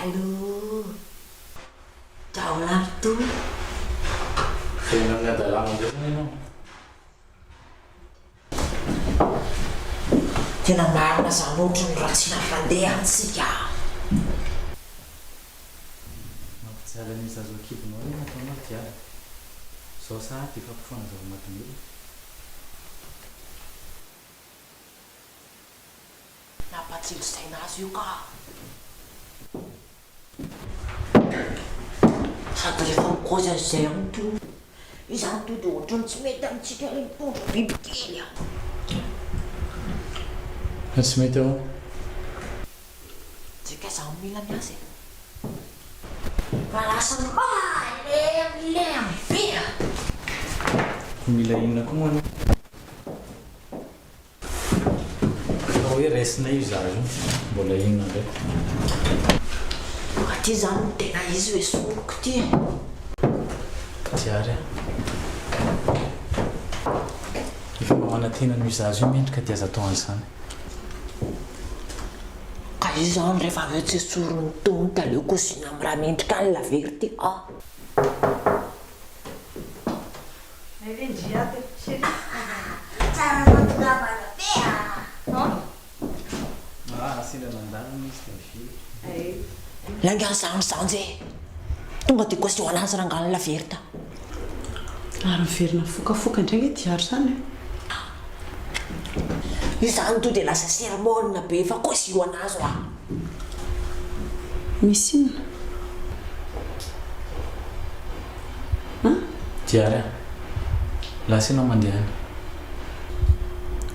Allô Daholo to. Velona amin'ny hadalana indray zany ianao. Tena marina zany ohatry ny ratsiana fandeha antsika. Mampijaly an'io zaza ao an-kibonao anie ny ataonao ry Diana. Zao sahady efa mpifona zava-mahadomelina. Nampatsilo saina azy io ka. Sady rehefa mikozy an'izay ihany to izany to dia ohatran'ny tsy mety amintsika ilay mitondra bibikely a. Fa tsy mety ahoana? Tsika zany mila miasa e. Fa lasa malemilemy be a. Mila inona koa moa anao? Fa hoe raisinay io zaza io, mbola inona indray? Fa ty zany no tena izy hoe soroko ty e. Ty ary a. Efa mba manantena an'io zaza io mendrika dia aza atao an'izany. Ka izy zany rehefa avy eo tsy esorin'ny tompo aleo kosina amin'ny raha mendrika ny laverty a. Tsara fahatongavana be a! Ah, sendra nandalo hono izy dia nivily. Lainga zany zany e! Tonga dia kosio anazy rangahy ny laverta. Ary miverina mifokafoka indray nge diary zany e! Izany to dia lasa sermon be fa kosio anazy hoa. Misy inona? An? Diary a! Lasa ianao mandeha any.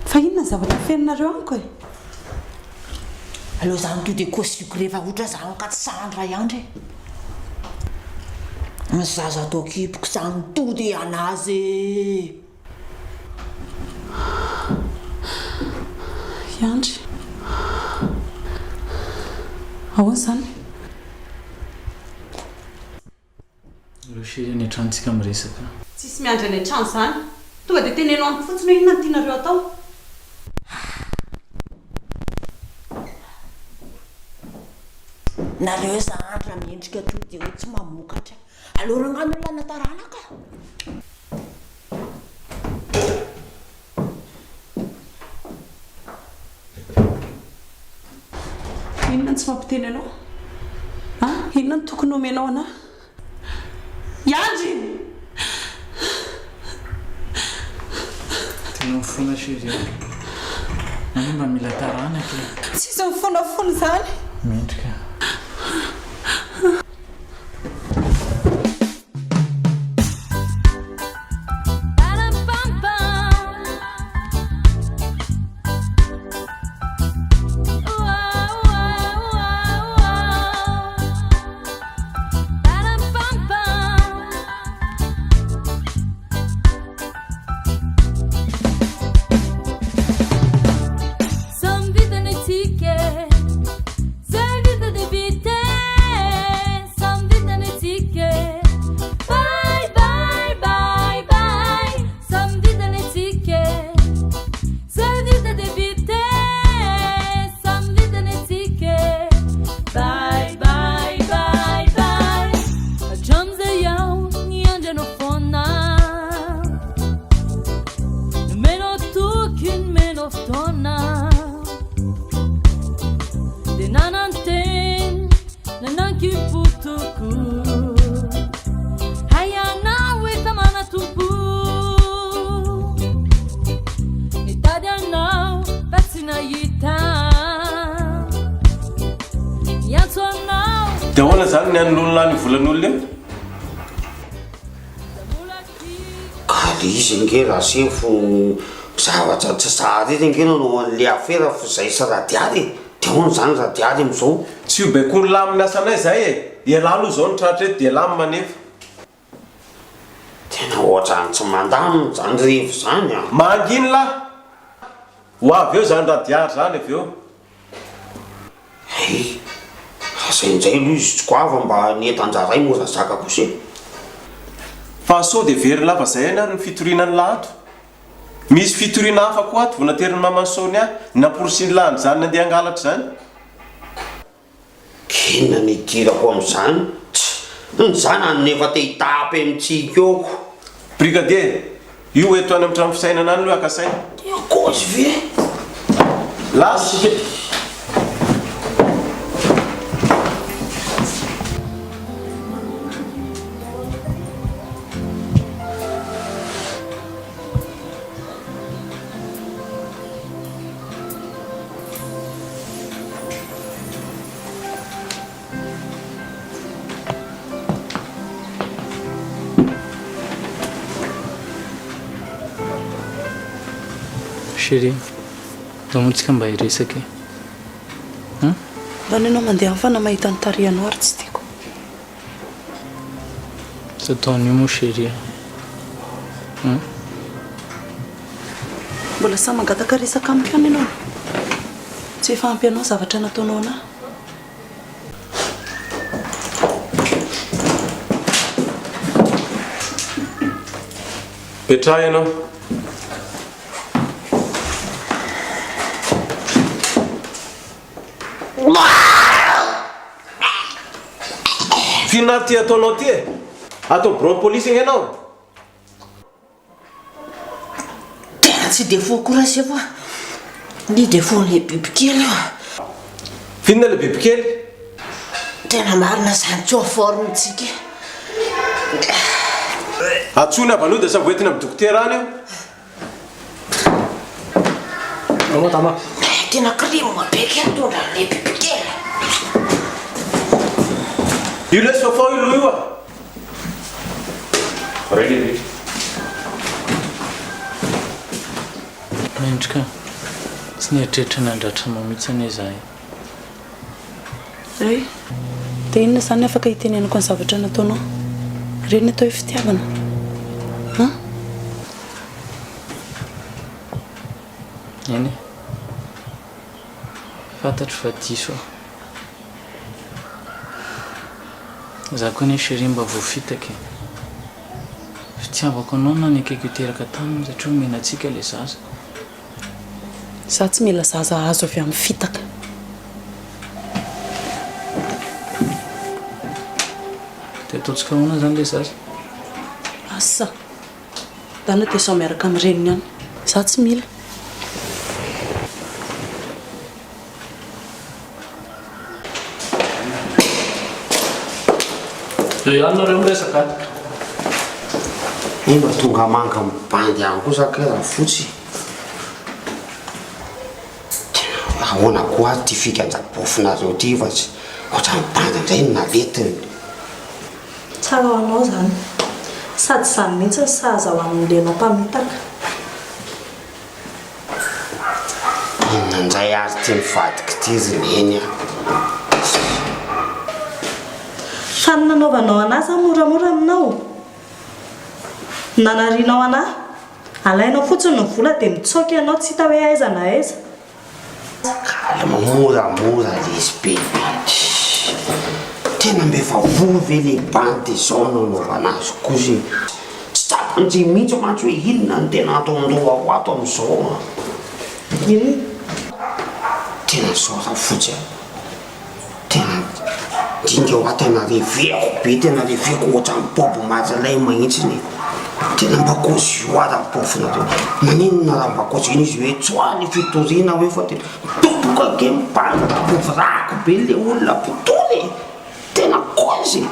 Fa inona ny zavatra afeninareo amiko e? Aleo zany to dia kosiko rehefa ohatra zany ka tsy sandra ihany re. Ny zaza ato an-kiboko zany to dia anazy e! I Andry. Ahoana izany? Aleo chérie any an-trano tsika miresaka. Tsisy miandry any an-trano izany. Tonga dia teneno amiko fotsiny hoe inona no tianareo atao. Nareo zany raha mendrika to dia hoe tsy mamokatra. Aleo rangahy ny olona taranaka. Inona no tsy mampiteny anao? An? Inona no tokony homenao anah? I Andry! Tena mifona chérie a. Anao mba mila taranaka e. Tsisy mifonafona izany. Mendrika. Dia ahoana izany ny hanoloana an'io volan'olona io? Ka le izy ange Rasefo zavatra tsy zary iny ange nanao an'le afera fa zay sy Radialy e! De ahoana zany Radialy amizao? Tsy ho baikoin'lah amin'ny asanay zay e! Ialahy aloha zao no tratra eto dia ialahy no manefa. Tena ohatran'ny tsy mandamina zany revy zany an! Manginy lah! Ho avy eo zany Radiary zany avy eo. Hay! Raha zay indray aloha izy tsy goava mba ny entan-jaray mora zaka kosa e! Fa sao dia very lava zay ihany ary ny fitoriana an'lah ato? Misy fitoriana hafa koa ato vao naterin'ny maman'i Sonia, ny namporisian'lah an'izany nandeha hangalatra izany. Kay! Inona no idirako amin'izany? Tch! Ny zanany no efa te hitapy amintsika eo ko. Brigadier, io eto any amin'ny trano fisainana any aloha haka saina. Io kozy ve? Lasa! Chérie, ndao moa tsika mba hiresaka e. Hum? Ndao ianao mandeha any fa na mahita ny tarehinao ary tsy tiako. Tsy ataon'io moa chérie a. Hum? Mbola sahy mangataka resaka amiko ihany ianao? Tsy efa ampy anao ny zavatra nataonao anah? Petraha ianao. F'inona ary ty ataonao ty e? Ato amin'ny biraon'ny polisy ange ianao. Tena tsy défaut koa Rasefo a! Ny défaut an'ilay bibikely io a! F'inona ilay bibikely? Tena marina izany, tsy en forme tsika e! Antsoy ny havanao dia samy hoentina amin'ny dokotera any io. Ao madama. Tena crime be kay mitondra an'ilay bibikely. Io lesy fafao io loha io a! Ray lehibe. Mendrika, tsy nieritreritra ny handratra anao mihitsy anie izahay. Ray, dia inona izany afaka hitenenako ny zavatra nataonao? Ireny atao hoe fitiavana? An? Eny e. Fantatro fa diso aho. Za koa anie chérie mba voafitaka e. Fitiavako anao no nanekeko hiteraka taminy satria omena antsika ilay zaza. Za tsy mila zaza azo avy amin'ny fitaka. Dia ataontsika ahoana izany ilay zaza? Asa. Dana dia sao miaraka amin'ny reniny any. Za tsy mila. Eo ihany nareo miresaka a. Io mba tonga manga mibandy ihany koa za kay rafotsy. Tena ahoana koa ary ty fikanjabofinareo ty fa tsy ohatran'ny bandy indray no naletiny. Tsara ho anao izany. Sady izany mihitsy no sahaza ho an'ny lehilahy mpamitaka. Inona indray ary ity mivadika ity ry Neny a! Fa ny nanaovanao anah zany moramora aminao? Ny nanarianao anah? Alainao fotsiny ny vola dia mitsoaka ianao tsy hita hoe aiza na aiza. Calme moramora lesy bebe Tena mba efa voa ve le bandy de zao no anaovana azy kosa e Tsy tsapan'izay mihitsy mantsy hoe inona no tena ato an-dohako ato amin'izao an Inona? Tena zao rafotsy a Tena dinga hoa tena reveko be tena reveko ohatran'i Bob Marley mahintsiny e! Tena mba kôzy hoa raha paofinareo. Maninona raha mba kôzy iny izy hoe tsoahy ny fitoriana hoe fa tena midoboka ange mibanga raha vao rako be le olona mpitory e! Tena kôzy e!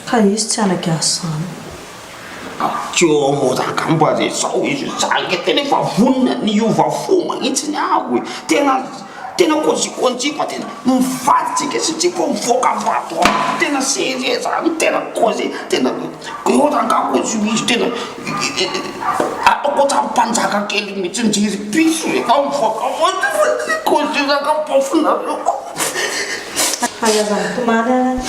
Ka izy tsy hanaky azy izany. Teo mora angamba re zao izy za ange tena efa vonona ny hiova fo mihitsiny aho e! Tena tena kôzikôziko fa tena mivady tsika sy tsika mivoaka avy ato aho tena sérieux zany tena kôzy tena eo rangaha kôzy io izy tena ataoko ohatran'ny mpanjaka kely mihitsy njery piso efa mivoaka avy ato fa tsy kôzy rangaha paofinareo. Hay aza mitomany ary an.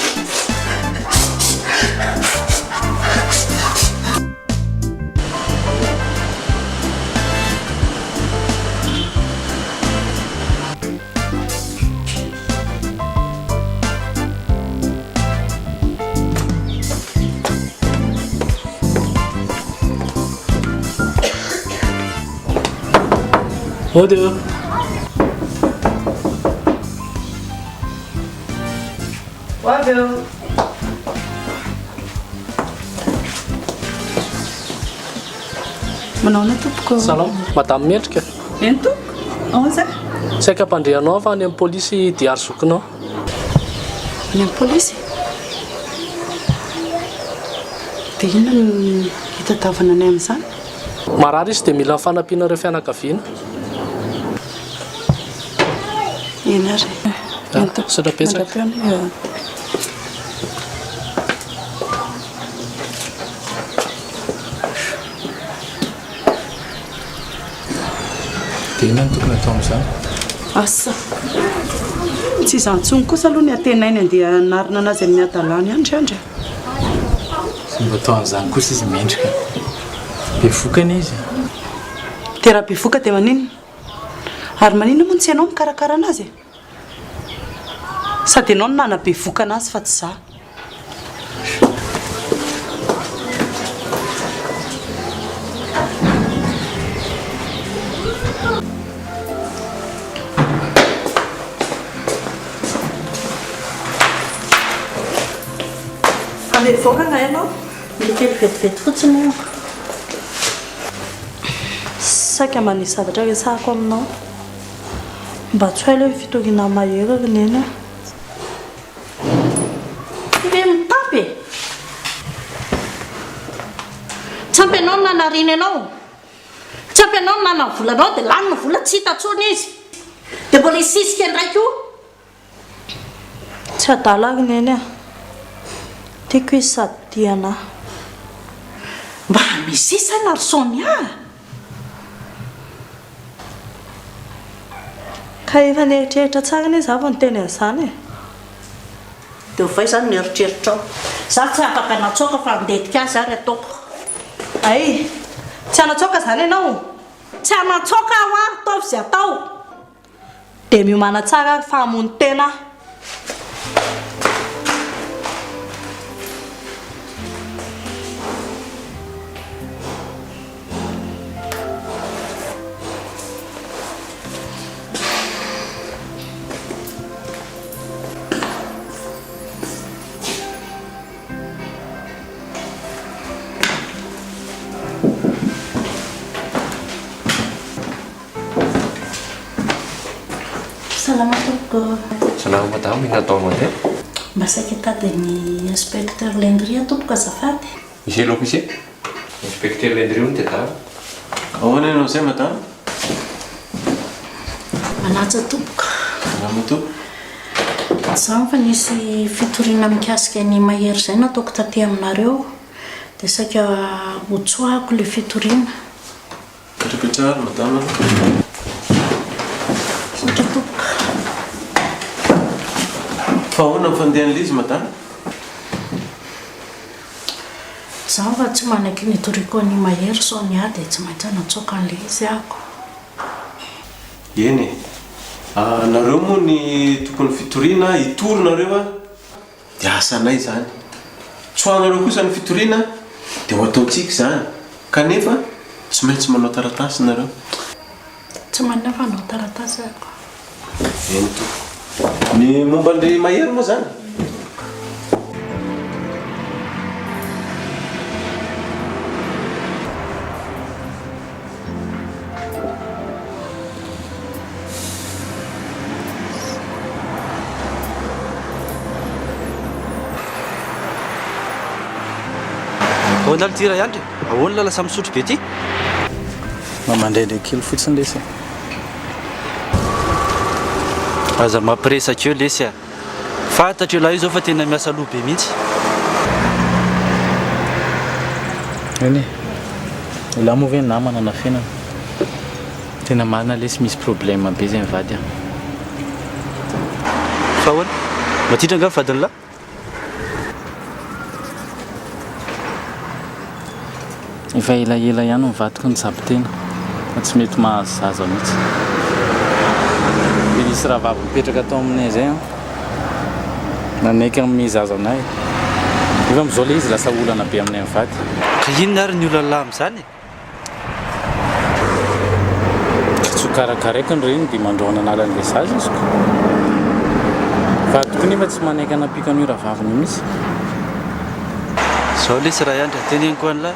Mody ô. Ho avy eo. Manao ahoana tompoko? Salama, madame Mendrika. Eny tompoko. Ahoana izay? Tsy haiko hampandre anao aho fa any amin'ny polisy diary zokinao. Any amin'ny polisy? Dia inona no hitadiavana anay amin'izany? Marary izy dia mila ny fanampianareo fianakaviana. Eny ary e. Eny tompoko. Misaotra betsaka. Mandra-peo anie. Dia inona no tokony atao amin'izany? Asa. Tsy izany intsony kosa aloha ny antenainy andeha hanarina anazy amin'ny hadalany ihany ry Andry a. Tsy mba atao an'izany kosa izy mendrika. Bevoka anie izy e. Dia raha bevoka dia maninona? Ary maninona moa no tsy ianao mikarakara anazy e? Sady ianao no nanabevoka anazy fa tsy izaho. Handeha hivoaka angaha ianao? Mila kely vetivety fotsiny aho. Saika mba nisy zavatra resahako aminao. Mba tsy ho ela io fitoriana mahery ry Neny a. Ty ve mitapy e? Tsy ampy anao ny nanariana anao? Tsy ampy anao ny nanana vola anao dia lany ny vola tsy hita intsony izy. Dia mbola hisisika indray koa. Tsy adala ry Neny a. Tiako izy sady tia anah. Mba misy saina ry Sonia a! Ka efa nieritreritra tsara anie za vao niteny an'izany e! Dia ovay izany ny eritreritrao. Za tsy afaka hanatsoaka fa handetika azy ary ataoko. Hay! Tsy hanatsoaka izany ianao? Tsy hanatsoaka aho a! Ataovy izay atao! Dia miomàna tsara ary fa hamono tena aho. Salama tompoko. Salama madame, inona atao mandeha? Mba saika hitady an'i inspecteur Lendry aho tompoko azafady. Ici l'officier. Inspecteur Lendry hono tedavina. Ahoana ianao izay madame? Manaja tompoko. Salama tompoko. Izaho efa nisy fitoriana mikasika an'i Mahery izay nataoko taty aminareo dia saika hotsoahako ilay fitoriana. Mipetrapetraha ary madama a. Misaotra tompoko. Fa ahoana ny fandehan'ilay izy madama? Izaho fa tsy manaiky ny hitoriako an'i Mahery Sonia dia tsy maintsy hanatsoaka an'ilay izy aho. Eny e. Nareo moa ny tompon'ny fitoriana, hitory nareo a, dia asanay izany. Tsoahanareo kosa ny fitoriana dia ho ataontsika izany, kanefa tsy maintsy manao taratasy nareo. Tsy maninona fa hanao taratasy aho. Eny tompoko. Ny momba an-dry Mahery moa izany? Ahoana aloha ity Raiandry e? Ahoana lasa misotro be ity? Mba mandraindray kely fotsiny lesy e. Aza mampiresaka eo lesy a! Fantatro ialahy io zao fa tena miasa loha be mihitsy. Eny e! Ialahy moa ve namana na fiainana? Tena marina lesy misy problème be zay mivady an! Fa ahoana? Maditra angaha ny vadin'lah? Efa elaela ihany ny vadiko nitsabo tena fa tsy mety mahazo zaza mihitsy. Dia nisy rahavavy nipetraka tao aminay izay an, nanaiky hanome zaza anay. Nefa amin'izao ilay izy lasa olana be aminay mivady. Ka inona ary ny olan'lah amin'izany e? Ka tsy ho karakaraiko ny reniny dia mandrahona hanala an'ilay zaza izy ko. Vadiko nefa tsy manaiky hanampiako an'io rahavaviny io mihitsy. Zao lesy Raiandry a, teneniko an'lah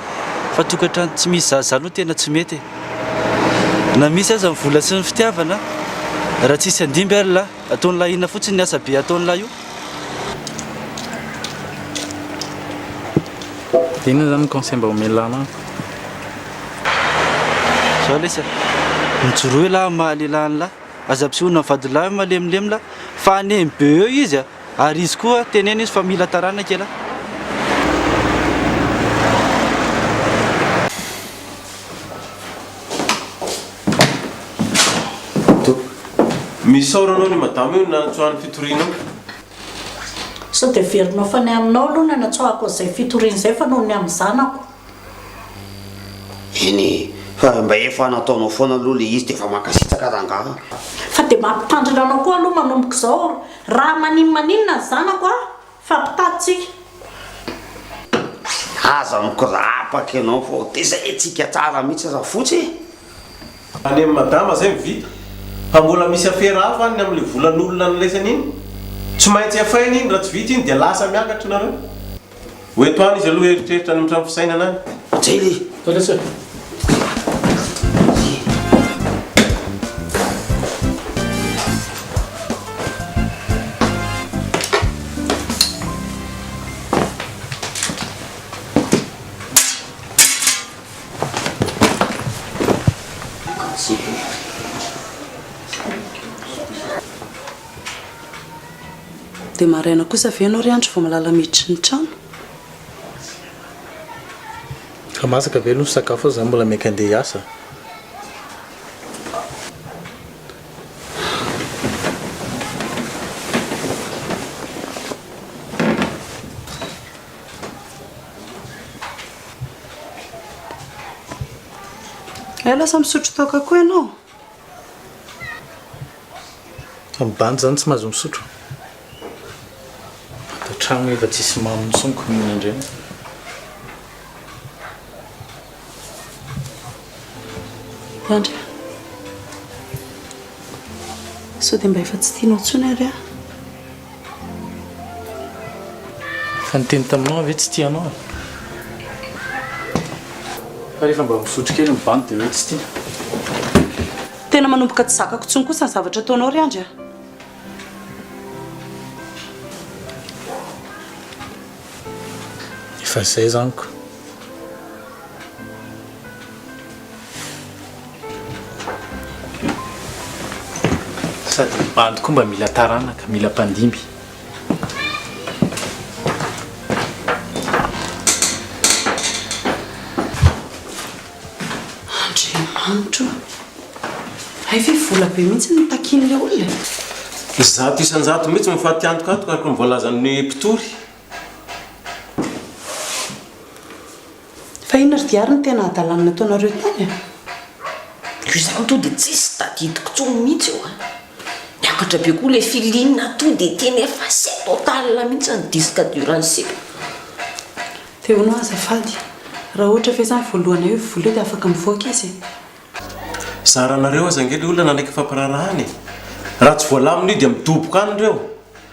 fa tokantrano tsy misy zaza aloha tena tsy mety e. Na misy aza ny vola sy ny fitiavana, raha tsisy handimby ary lah, ataon'lah inona fotsiny ny asa be ataon'lah io? Dia inona izany ny conseil mba omen'lah anah? Zao lesy a, mijoroa elah amin'ny maha lehilahy an'lah, aza ampisehoana ny vadin'lah hoe malemilemy lah, fa hanemy be eo izy a, ary izy koa teneno izy fa mila taranaka elah. Misaora anao ny madama io nanatsoahan'ny fitoriana io. Sao dia heverinao fa ny aminao aloha no nanatsoahako an'izay fitoriana izay fa noho ny amin'ny zanako. Eny e, fa mba efa nataonao foana aloha ilay izy dia efa mankasitraka rangaha. Fa dia mampitandrina anao koa aloha manomboka izao, raha maninmaninona ny zanako a, fampitaty tsika. Aza mikorapaka ianao fa ho tezaintsika tsara mihitsy rafotsy e! Any amin'i madama zay no vita. Fa mbola misy afera hafa any ny amin'ilay volan'olona nilaisany iny. Tsy maintsy afaina iny, raha tsy vita iny dia lasa miakatra nareo. Ho eto any izy aloha hieritreritra any amin'ny trano fisainana any. Jly. Tolesa. Dia maraina kosa ve ianao ry Andry vao malala miditry ny trano? Fa masaka ve aloha ny sakafo fa za mbola maika andeha hiasa? Hay lasa misotro toaka koa ianao? Fa ny bandy zany tsy mahazo misotro. Ato an-trano efa tsisy mamo intsony ko mihinan-dreny. Andry a! Sao dia mba efa tsy tianao intsony ary aho? Fa niteny taminao aho ve tsy tia anao e? Fa rehefa mba misotro kely ny bandy dia hoe tsy tia. Tena manomboka tsy zakako intsony kosa ny zavatra ataonao ry Andry a! Efa izay izany ko. Sady ny bandy koa mba mila taranaka, mila mpandimby. Andriamanitro o! Hay ve vola be mihitsy no takian'ilay olona e? 100% mihitsy ny fatiantoka ato araka ny voalazan'ny mpitory. Fa inona ry Diary no tena hadalana nataonareo tany e? Io zany to de tsisy tadidiko tsony mihitsy io a! Niakatra be koa le feeling to de tena effacé total mihitsy ny disque dur an'ny sipa. Dia hono azafady, raha ohatra ve zany voalohany eo io vola io dia afaka mivoaka izy e? Zaranareo aza ange le olona nanaiky fampiraharahana e! Raha tsy voalamina io dia midoboka any ireo.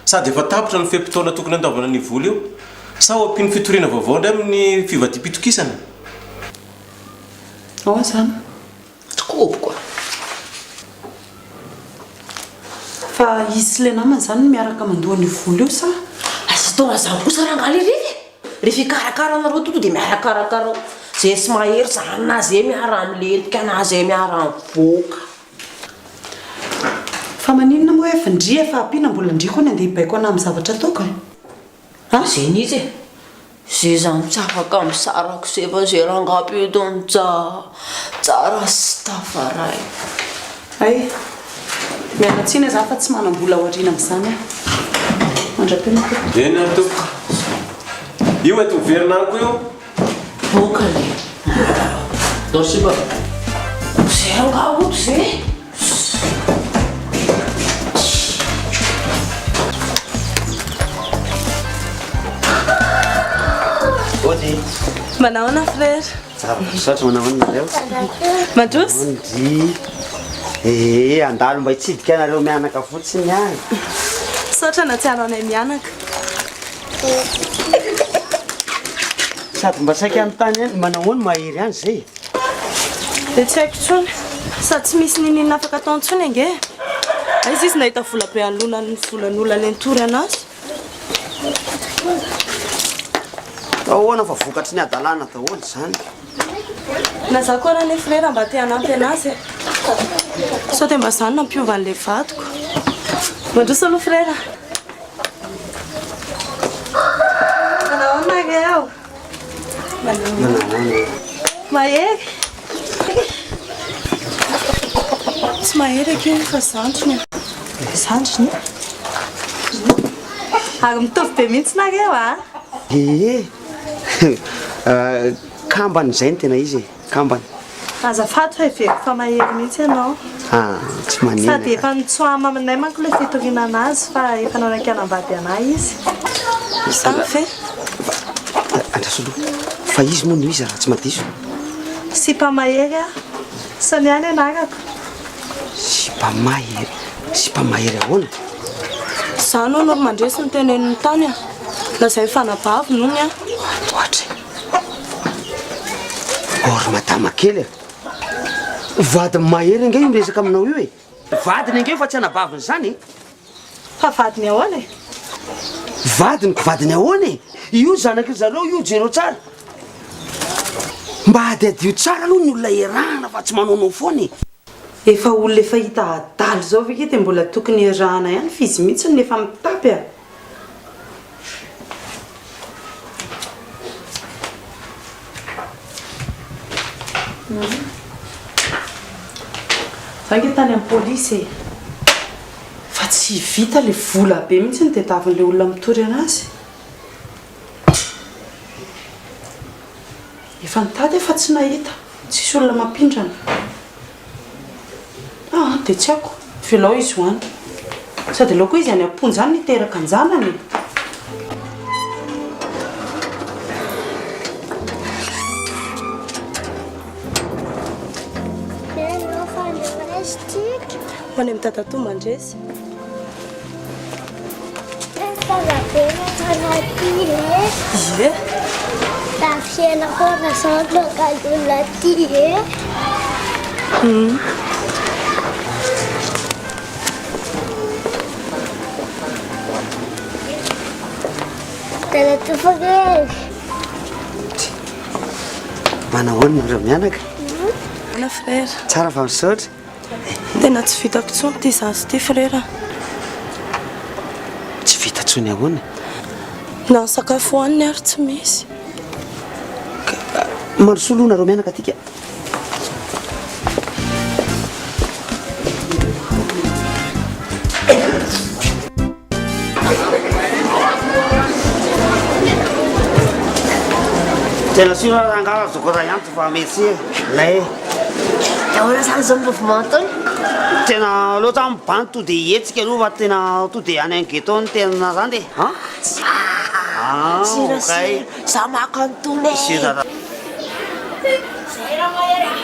Sady efa tapitra ny fe-potoana tokony handoavana an'io vola io. Sa ho ampiany fitoriana vaovao indray amin'ny fivadiam-pitokisana? Ahoana izany? Tsy koboko a! Fa izy sy ilay namany izany no miaraka mandoa an'io vola io sa? Aza atao an'izany kosa rangahy lery e! Rehefa hikarakara anareo tonga dia miara-karakara ao. Zay sy Mahery zany na zay miara-milentika na zay miara-mivoaka. Fa maninona moa hoe ndry efa ampiana mbola ndry koa ny andeha hibaiko anah amin'ny zavatra ataoko e? A! Zay nitsy e! Zay zany tsy afaka misaraka zay fa zay rangahy be tony tsara sy tafaray. Hay! Miala tsiny aho zany fa tsy manam-bola ho ariana amin'izany aho. Mandra-pihaona tompoko. Eny ary tompoko. Io eto miverina any koa io. Boka le. Ndao sipa. Zay angaha oto zay? Ody. Manahoana frère? Tsara, misaotra manahoana nareo? Mandroso? Ndry. Ee, andalo mba hitsidika anareo mianaka fotsiny aho. Misaotra nahatsiaro anay mianaka. Sady mba saika hanontany ihany, manahoana mahery any izay e? Dia tsy haiko intsony. Sady tsy misy n'inon'inona afaka atao intsony ange e. Aiza izy nahita vola be hanoloana ny volan'olona ilay nitory an'azy? Ahoana fa vokatry ny hadalana daholo izany. Na za koa ary anie frera mba te hanampy anazy e. Sao dia mba izany nampiova an'ilay vadiko. Mandroso aloha frera. Manao ahoana nareo? Manao ahoana? Mahery. Tsy mahery akia fa zandriny a. Zandriny? Ary mitovy be mihitsy nareo a. Ee. Kambana izay no tena izy e, kambana. Azafady fa heveriko fa mahery mihitsy ianao. Ah, tsy maninona. Sady efa nitsoahama aminay manko ilay fitoriana anazy fa efa nanaiky hanambady anah izy. Izany ve? Andraso aloha, fa izy moa no iza raha tsy madiso? Sipa mahery aho. Sonia ny anarako. Sipa mahery, sipa mahery ahoana? Izany hono ry mandresy no teneniny tany a. Lazainy fa anabaviny hono aho. Ohatra e. Oh ry madama kely a. Vadin'i Mahery ange io miresaka aminao io e. Vadiny ange io fa tsy anabaviny izany e. Fa vadiny ahoana e? Vadiny ko vadiny ahoana e? Io zanaky ry zareo io jereo tsara. Mba hadihadio tsara aloha ny olona iarahana fa tsy manaonao foana e. Efa olona efa hita adala izao ve kay dia mbola tokony iarahana ihany fa izy mihitsy no efa mitapy a! Za nge tany amin'ny polisy e! Fa tsy vita le vola be mihitsy no tediavin'le olona mitory anazy. Efa nitady aho fa tsy nahita, tsisy olona mampindrana. Ah, dia tsy haiko. Avelao izy ho any. Sady aleo koa izy any am-ponja any hiteraka an-janany e. Ho any amin'ny dadatoa mandresy. Ie. Manahoana nareo mianaka? Ahoana frère? Tsara fa misaotra. Tena tsy vitako intsony ity zaza ity frère a. Tsy vita intsony ahoana? Na ny sakafo hohaniny ary tsy misy. Mandrosoa aloha nareo mianaka aty ka. Tena sûr rangaha azoko raha ihany fa merci e. Lay. Ahoana zany zao mouvement ataony? Tena aleo zany mibandy to de hihetsika aloha fa tena to de any amin'ny ghetto ny tena zany e. Han? Ah, Sira okay. sira, za maka an'itony e. Sira. Zay raha mahery a.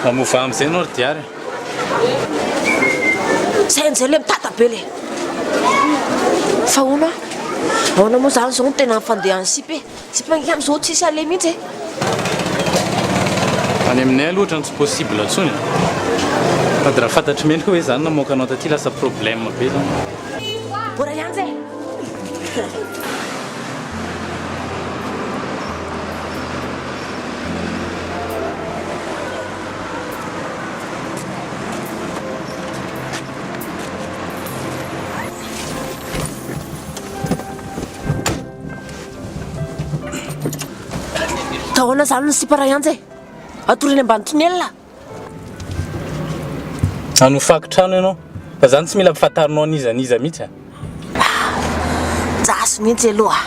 Mamovaha amizay enao ry Diary a. Zay an'izay le mitata be le. Fa hono a, ahoana moa zany zao no tena fandehan'ny sipa e? Sipa ange amizao tsisy aller mihitsy e. Any aminay aloha ohatran'ny tsy possible intsony e. Sady raha fantatr'i Mena hoe za no namoaka anao taty lasa problème be zany. Bora ihany zay. Taona zany ny sipa Raianja e! Atory eny ambany tonelina. Hanofako trano ianao fa zany tsy mila ampifantarinao an'iza n'iza mihitsy a. Jaso mihitsy aloha.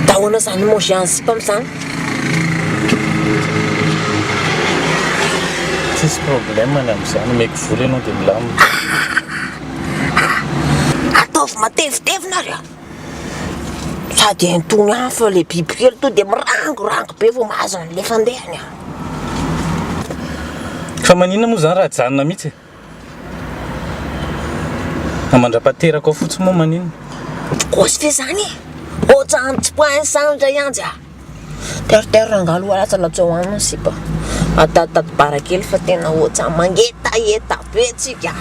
Da ahoana zany manger an'i sipa am'zany? Tsisy problème ny am'zany, omeko vola ianao dia milamina. Ataovy matevitevina ary a! Sady haintony ihany fa le bibikely to dia mirangorango be vao mahazo an'le fandehany a. Fa maninona moa zany raha ajanona mihitsy e? Na mandra-pahateraka ao fotsiny moa maninona? Kosy ve zany e? Ohatran'ny tsy point zany ndray anjy a! Teritery rangahy aloha latsa na tsy ao aminy sipa. Ataditady bara kely fa tena ohatran'ny mangetaheta be tsika.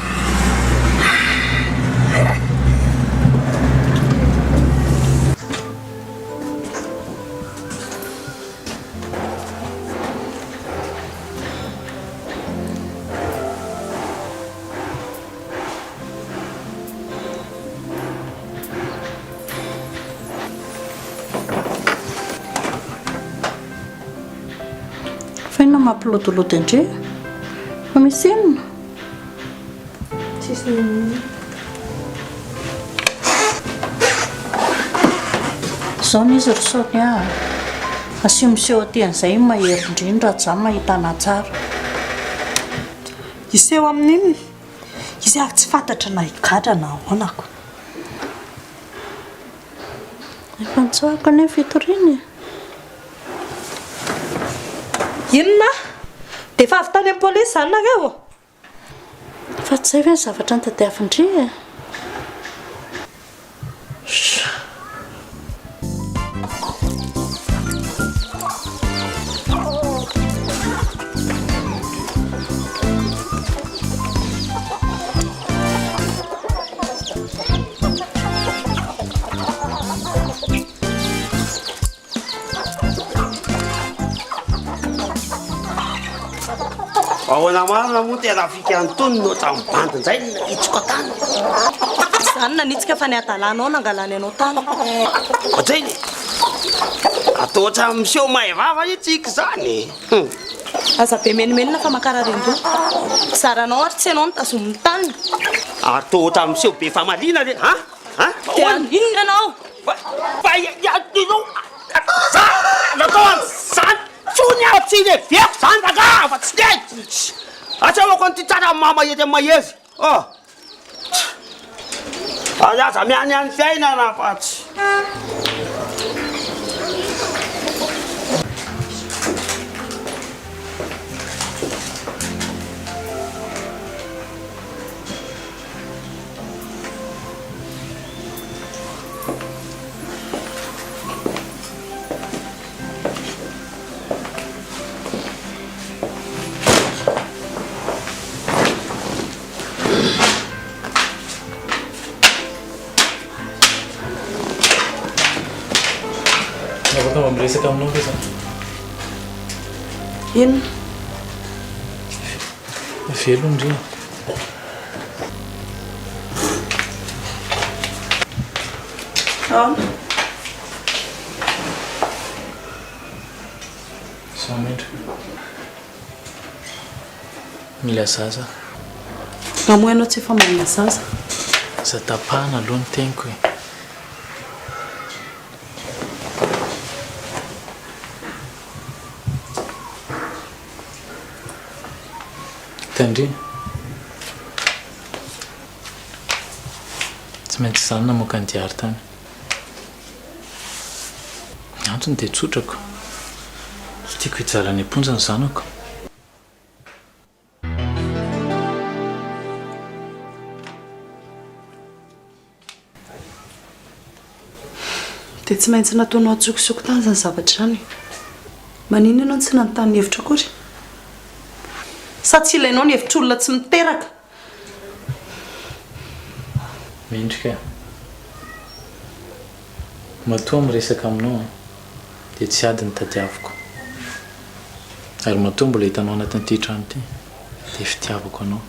Fa inona mampilodilody an-dry? Fa misy inona? Tsisy n'inon'inona. Izao ny izy ry Sonia a! Asio miseho aty an'izay iny mahery indrindra raha za mahita anà tsara. Hiseho amin'inona? Izy ary tsy fantatra na higadra na ahoana ko. Efa nitsoahako anie ny fitoriana e! Inona? Dia efa avy tany amin'ny polisy izany nareo? Fa tsy izay ve ny zavatra notadiavin-dry e? Ahoana marina moa tena fika antonony ohatran'ny bandy indray no nahitsoka tany. Izany nanitsika fa ny hadalanao nangalany anao tany. Ohatran'ny atao ohatran'ny miseho mahay vava anie tsika izany e. Aza be menomenona fa mankarary an-doha. Zaranao ary tsy ianao no tazomin'ny tany. Atao ohatran'ny miseho be famaliana re an! An! Dia haninona ianao? Fa ianao za natao an'izany tsony aho tsy lehibeako zany rangah fa tsy te asehoko an'ity tsara mama ety amin'ny mahery oh ary aza mianiany fiainana fa tsy Afaka mba miresaka aminao ve za? Inona? Velona ndry. Ahoana? Izaho mendrika. Mila zaza aho. Nga moa ianao tsy efa manana zaza? Aza tapahana aloha ny teniko e. Tandremo. Tsy maintsy izaho no namoaka an'i Diary tany. Ny antony dia tsotra ko. Tsy tiako hijaly any am-ponja ny zanako. Dia tsy maintsy nataonao an-tsokosoko tany izany zavatra izany e. Maninona ianao no tsy nanontany ny hevitro akory? Sa tsy ilainao ny hevitr'olona tsy miteraka? Mendrika a. Matoa miresaka aminao an, dia tsy ady no tadiaviko. Ary matoa mbola hitanao anatin'ity trano ity, dia fitiavako anao.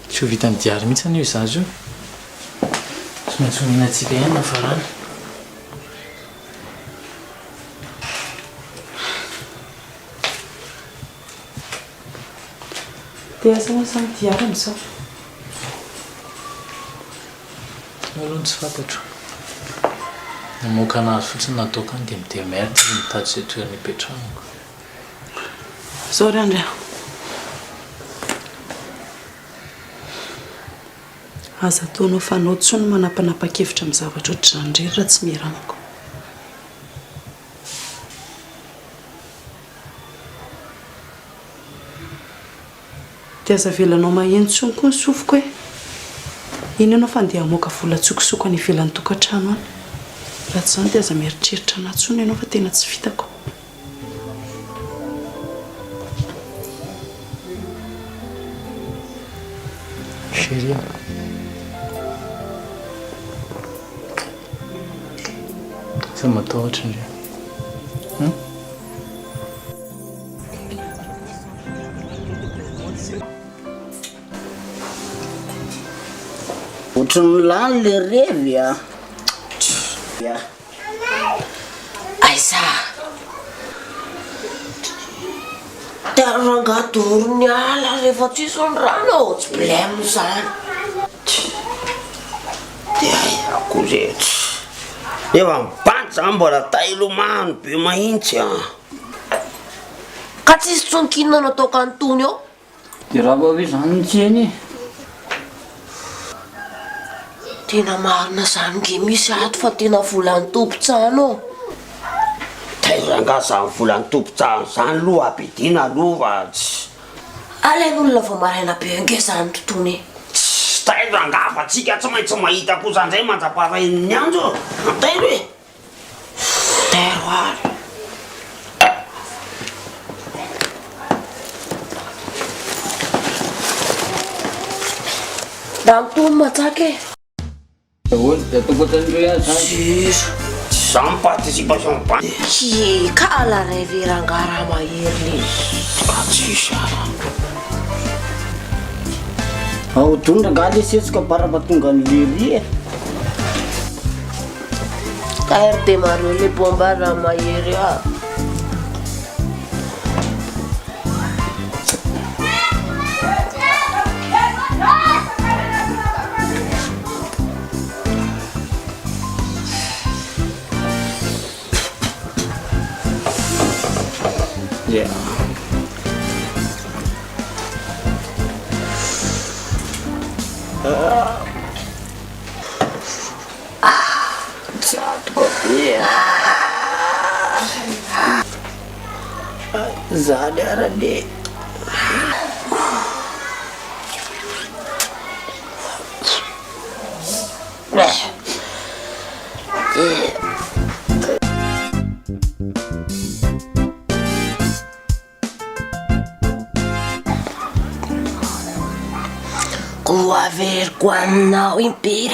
Tsy ho vitan'i Diary mihitsy anie io zaza io. Tsy maintsy omena antsika ihany ny farany. Dia aiza moa izany Diary amin'izao? Io aloha no tsy fantatro. Namoaka an'azy fotsiny nataoko any dia mi-demerde izy mitady izay toerana hipetrahako. Zao ry Andry a. Aza ataonao fanao intsony ny manapanapa-kevitra amin'ny zavatra ohatr'izany irery raha tsy miera amiko. Dia aza avelanao maheno intsony koa ny sofiko e! Iny ianao fa andeha hamoaka vola an-tsokosoko any ivelan'ny tokantrano any. Raha tsy izany dia aza mieritreritra anà intsony ianao fa tena tsy vitako. Chérie a! Aza matahotra ndry a! Hum? Ohatran'ny lany le revy a! Aiza? Dia rangaha doro ny ala rehefa tsisy ny rano, tsy blème zany. Dia aiza koa ze Efa mibandy zany mbola ta hilomano be mahintsy a. Ka tsisy tsony k'inona no ataoko an'itony eo. Dia rava hoe zany ny tsena e. Tena marina zany nge misy ato fa tena volan'ny tompon-trano ô. Taiza angaha zany volan'ny tompon-trano zany aloha Abedina aloha fa tsy. Alain'olona vao maraina be ange zany ry tony e. Tsy tairo angaha fa tsika tsy maintsy mahita kosa ndray mandra-parain'ny andro e. Tairo e. Tairo ary. Mba mitony matsaka e. Ahoana? Dia ataoko ohatran'ireo ihany izany? Zero. Zany participation ba. Hie kala rêve rangaha Ramahery le. Ka tsisy ara. Ahodino rangaha le sesika bara tonga ny lery e. KRD Mario le bomba Ramahery a. Yeah. Tsatoka be a. Zany ara le. Koa averiko aminao impiry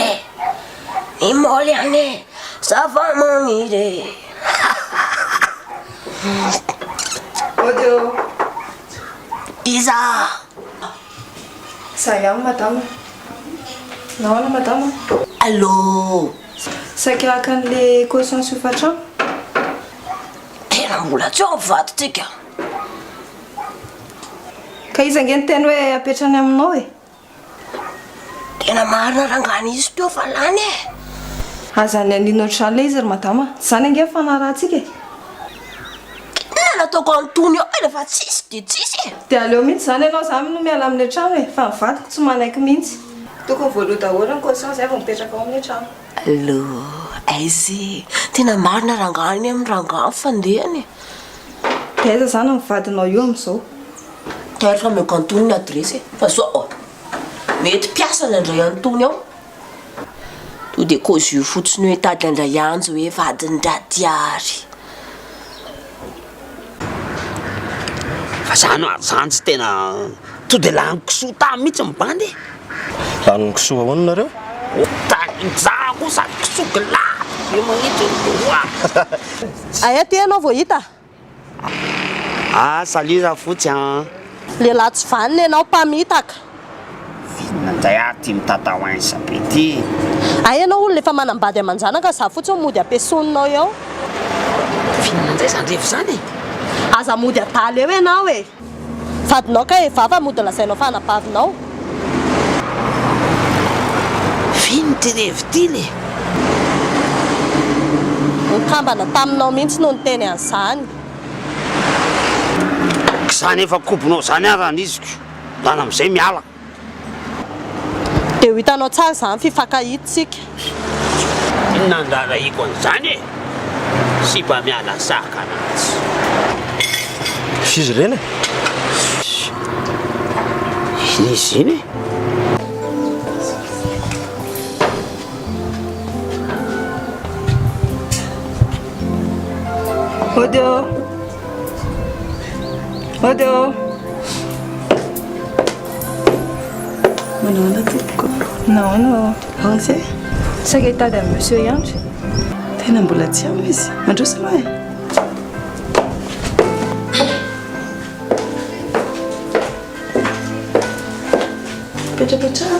e, ny môly anie zava-maniry e. Mody ô. Iza? Za ihany madama. Nahoana madama? Allô. Saika haka an'le caution sy hofantrano. Tena mbola tsy ao ny vadintsika. Ka iza ange niteny hoe apetrany aminao e? Tena marina rangaha nisy teo fa lany e! Aza nianiana ohatr'izany ilay izy ry madama a! Tsy izany ange ny fanarahantsika e! Inona no ataoko an'itony eo e rehefa tsisy dia tsisy e! Dia aleo mihitsy izany ianao izany no miala amin'ilay trano e! Fa ny vadiko tsy manaiky mihitsy. Tokony voaloa daholo ny caution izay vao mipetraka ao amin'ilay trano. Allô, aiza e? Tena marina rangaha any amin'ny rangaha ny fandehany e! Dia aiza izany ny vadinao io amin'izao? Tairo fa omeko an'itony ny adiresy e! Fa zao, mety mpiasa ny handray an'itony ao. To dia kôzio fotsiny hoe tady handray anjy hoe vadin-dRadiary. Fa zany hoa zany tsy tena to de lany kisoa tany mihitsy ny bandy e. Lanin'ny kisoa ahoana nareo? Tany za koa sady kisoa gilady be mahitsy hoa. Aia ty ianao vao hita? Ah salut Rafotsy an! Lehilahy tsy vanona ianao, mpamitaka. Inona indray ary ity mitataoinsa be ity? Hay ianao olona efa manambady aman-janaka, za fotsiny mody ampiasoninao eo. Inona indray izany revy izany e? Aza mody adala eo ianao e! Vadinao kay e vava mody lazainao fa anabavinao. F'ino ity revy ity le? Nikambana taminao mihitsy no niteny an'izany. K'izany efa kobonao izany ary raniziko. Ndana amin'izay miala. Dia ho hitanao tsara izany fifankahita isika. Inona no rarahiko an'izany e? Sipa miala sakana atsy. Fizy ireny e? Inona izy iny e? Mody ô! Mody ô! Manahoana tompoko? Nahoana ô? Ao ze? Saika hitady an'i monsieur Iandry. Tena mbola tsy ao izy. Mandroso aloha e. Petrapetraha.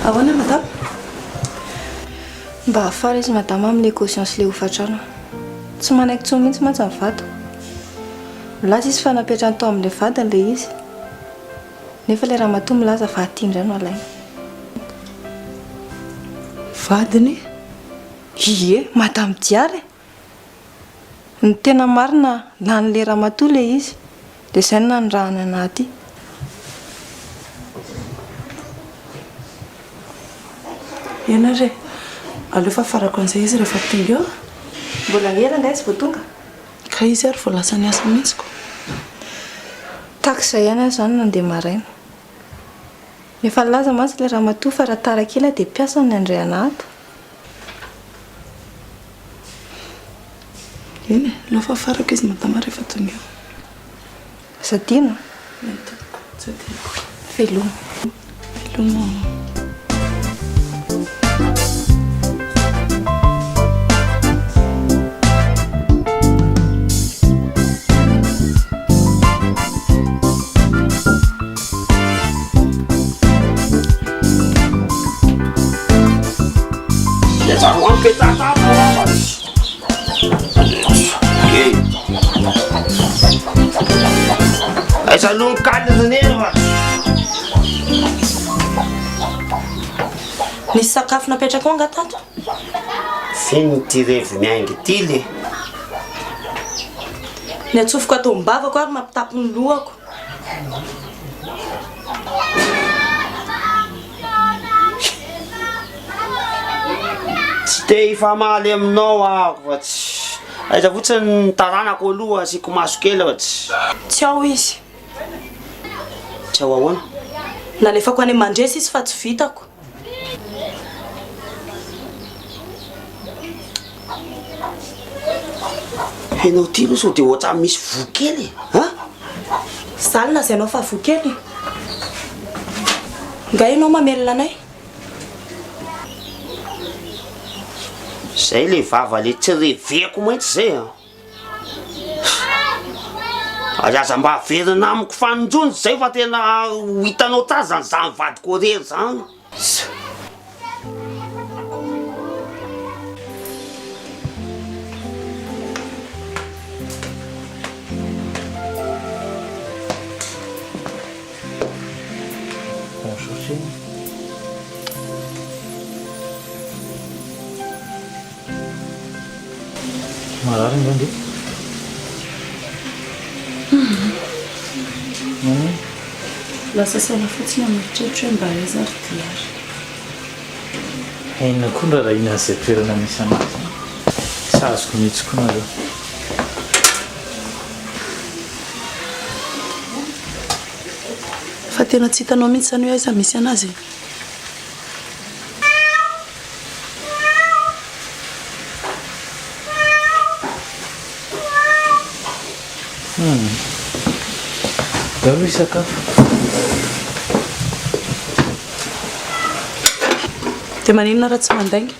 Ahoana madama? Mba afara izy madama amin'ilay caution sy ilay hofantrano. Tsy manaiky intsony mihitsy mantsy ny vadiko. Milaza izy fa napetrany tao amin'ilay vadiny ilay izy. Nefa ilay ramatoa milaza fa aty indray no alaina. Vadiny? Ie, madame Diary e! Ny tena marina, lanin'ilay ramatoa ilay izy. Dia izay no nanirahany anà aty. Eny ary e! Aleo fa afarako an'izay izy rehefa tonga eo. Mbola ela angaha izy vao tonga? Ka izy ary vao lasa niasa mihitsy ko. Tahaka izay ihany aho izany nandeha maraina. Efa nilaza mantsy ilay ramatoa fa raha tara kely aho dia mpiasany ny handray anà ato. Eny e, aleo fa afarako izy madama rehefa tonga eo. Aza adino a! Eny tompoko, tsy adinoko. Veloma. Veloma ô. Aiza aloha ny kaly ry neny fa. Nisy sakafo napetrakao angaha tato? Feno ity revy miainga ity le. Ny atsofoko ato am-bavako ary mampitapy ny lohako. Tsy te hifamaly aminao aho fa tsy aiza fotsiny ny taranako aloha asiako maso kely fa tsy. Tsy ao izy. Tsy ao ahoana? Nalefako any Mandresy izy fa tsy vitako. Enao ty aloha sao dia ohatran'ny misy voa kely e! An? Za no lazainao fa voa kely e! Nga ianao mamelona anay? Zay le vava le tsy reveko mintsy zay an! Ary aza mba averina amiko fanindroany zay fa tena ho hitanao tsara zany zany vadiko irery zany. Bonjour chérie. Marary angaha nge? Maninona? Lasa saina fotsiny aho mieritreritra hoe mba aiza ary Diary. Inona koa no rarahina an'izay toerana misy an'azy izany? Tsy azoko mihitsy koa nareo. Fa tena tsy hitanao mihitsy izany hoe aiza misy an'azy e? Hum. Ndao aloha hisakafo. Dia maninona raha tsy mandainga?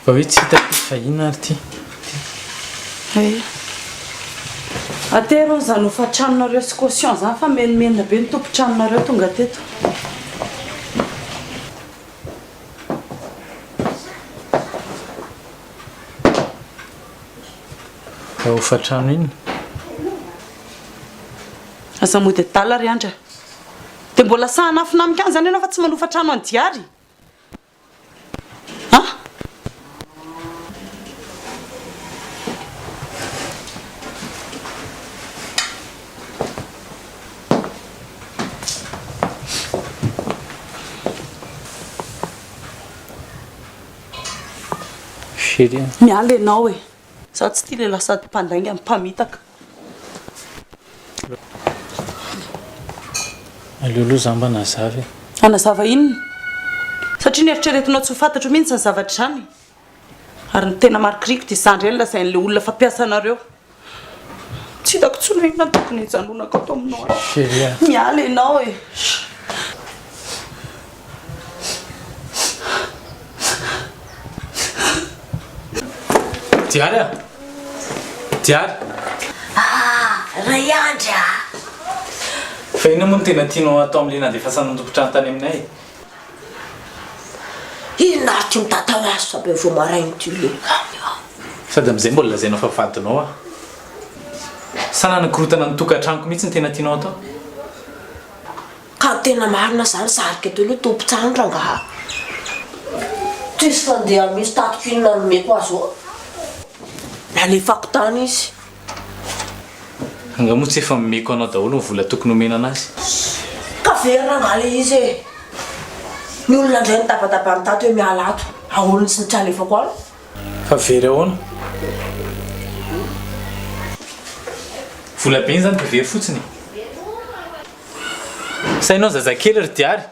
Fa hoe tsy hitako izy fa inona ary ity? Hay. Atero izany hofan-tranonareo sy caution izany fa menomenona be ny tompon-tranonareo tonga teto. Fa hofan-trano inona? Aza mody adala ry Andry a! Dia mbola sahy hanafina amiko ihany izany ianao fa tsy manofa trano any Diary? An? Chérie a. Miala ianao e! Za tsy tia lehilahy sady mpandainga no mpamitaka. Aleo aloha za mba hanazava e. Hanazava inona? Satria neritreretinao tsy ho fantatro mihitsy izany zavatra izany? Ary ny tena marikiriko dia izany indray no lazain'ilay olona fa mpiasanareo. Tsy hitako intsony hoe inona no tokony hijanonako ato aminao ato. Chérie a. Miala ianao e. Diary a! Diary! Ah! Ray Andry a! Fa inona moa no tena tianao hatao amin'ilay nandefasana ny tompon-trano tany aminay e? Inona ary ity mitatao asa be vao maraina ity lehilahy a! Sady amin'izay mbola lazainao fa vadinao aho. Sa nanakorontana ny tokantranoko mihitsy no tena tianao atao? Ka ny tena marina zany sarika teo aloha tompon-trano rangaha. Tsisy fandeha mihitsy tatiko inona nomeko azy ô. Nalefako tany izy. Angaha moa tsy efa nomeko anao daholo ny vola tokony homena anazy? Ka very rangaha le izy e. Ny olona indray nitabataba nitaty hoe miala ato. Ahoana tsy tsy alefako any? Fa very ahoana? Vola be iny zany dia very fotsiny e. Sa ianao zazakely ry Diary?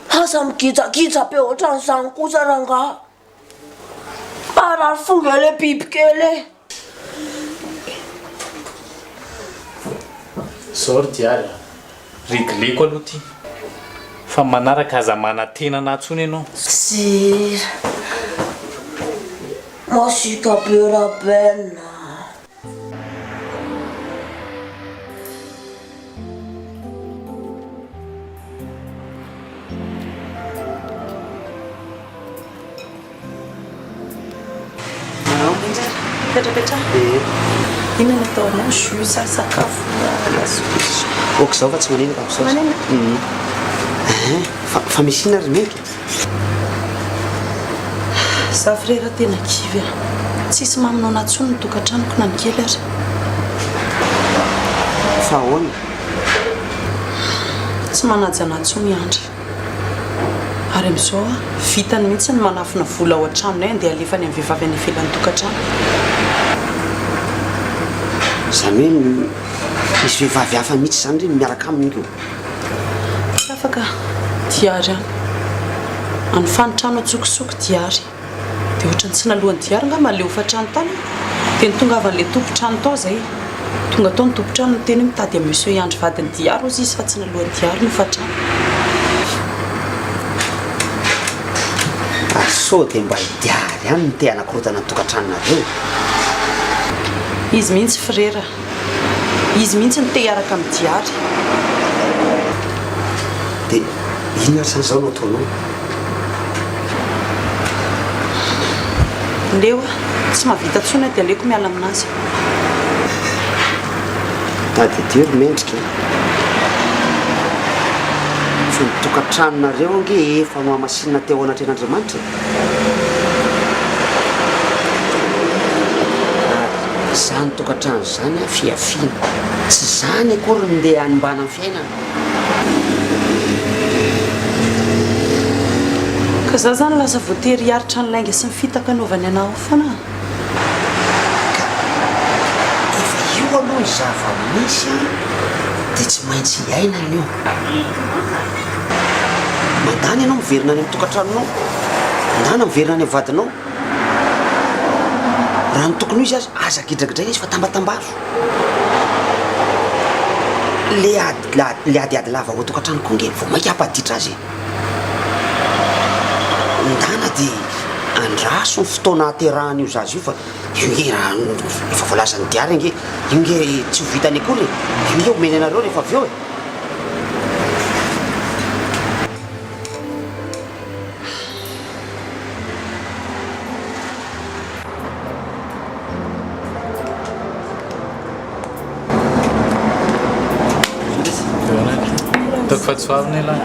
Aza migijagijà be ohatran'izany kosa rangaha. Marary fo nge le bibikely e. Zao ry Diary a, regleko aloha ity fa ny manaraka aza manantena anah tsony ianao. Sira. Masiaka be Raben a. Mipetrapetraha. Inona no atao anao? Jus sa sakafo na sandwich? Ok izao fa tsy manino ka misaotra. Manino? Hein, fa fa misy inona ry Mendrika? Za frera tena kivy a. Tsisy maminao anah tsony ny tokantranoko na ny kely ary. Fa ahoana? Tsy manaja anah tsony i Andry. Ary amin'izao a, vitany mihitsy ny manafina vola ao an-tranonay andeha alefany amin'ny vehivavy any ivelan'ny tokantrano. Izany hoe misy vehivavy hafa mihitsy izany re no miaraka aminy koa? Tsy afaka Diary an. Anofany trano antsokosoko Diary. Dia ohatran'ny tsy naloan'i Diary angamba ilay hofan-trano tany an. Dia nitongavan'ilay tompon-trano tao izay. Tonga tao ny tompon-trano niteny hoe mitady an'i Monsieur Andry vadin'i Diary hozy izy fa tsy naloan'i Diary ny hofan-trano. Ary sao dia mba i Diary ihany no te hanakorontana ny tokantranonareo e? Izy mihitsy frera. Izy mihitsy no te hiaraka amin'i Diary. Dia inona ary izany izao no ataonao? Leo aho, tsy mahavita intsony aho dia aleoko miala aminazy. Tadidio ry Mendrika a! Fa ny tokantranonareo ange efa nohamasinina teo anatrehan'Andriamanitra e! Ary izany tokantrano izany an, fihafiana. Tsy izany akory no ndeha hanimbana ny fiainana. Ka za zany lasa voatery hiaritra ny lainga sy ny fitaka anaovany anah ao foana an! Ka efa io aloha ny zava-misy an, dia tsy maintsy iainana io. Mandany ianao miverina any amin'ny tokantranonao, mandana miverina any amin'ny vadinao. Raha ny tokony ho izy aza, aza gidragidraina izy fa tambatambazo. Le ady le adiady lava ao an-tokantrano koa nge vao mainka hampaditra azy e. Ndana dia andraso ny fotoana hahaterahan'io zaza io fa io nge raha efa voalazan'ny diary ange, io nge tsy ho vitany akory e, io nge omeny anareo rehefa avy eo e. Ataoko fa tsy ho avy ny lahy.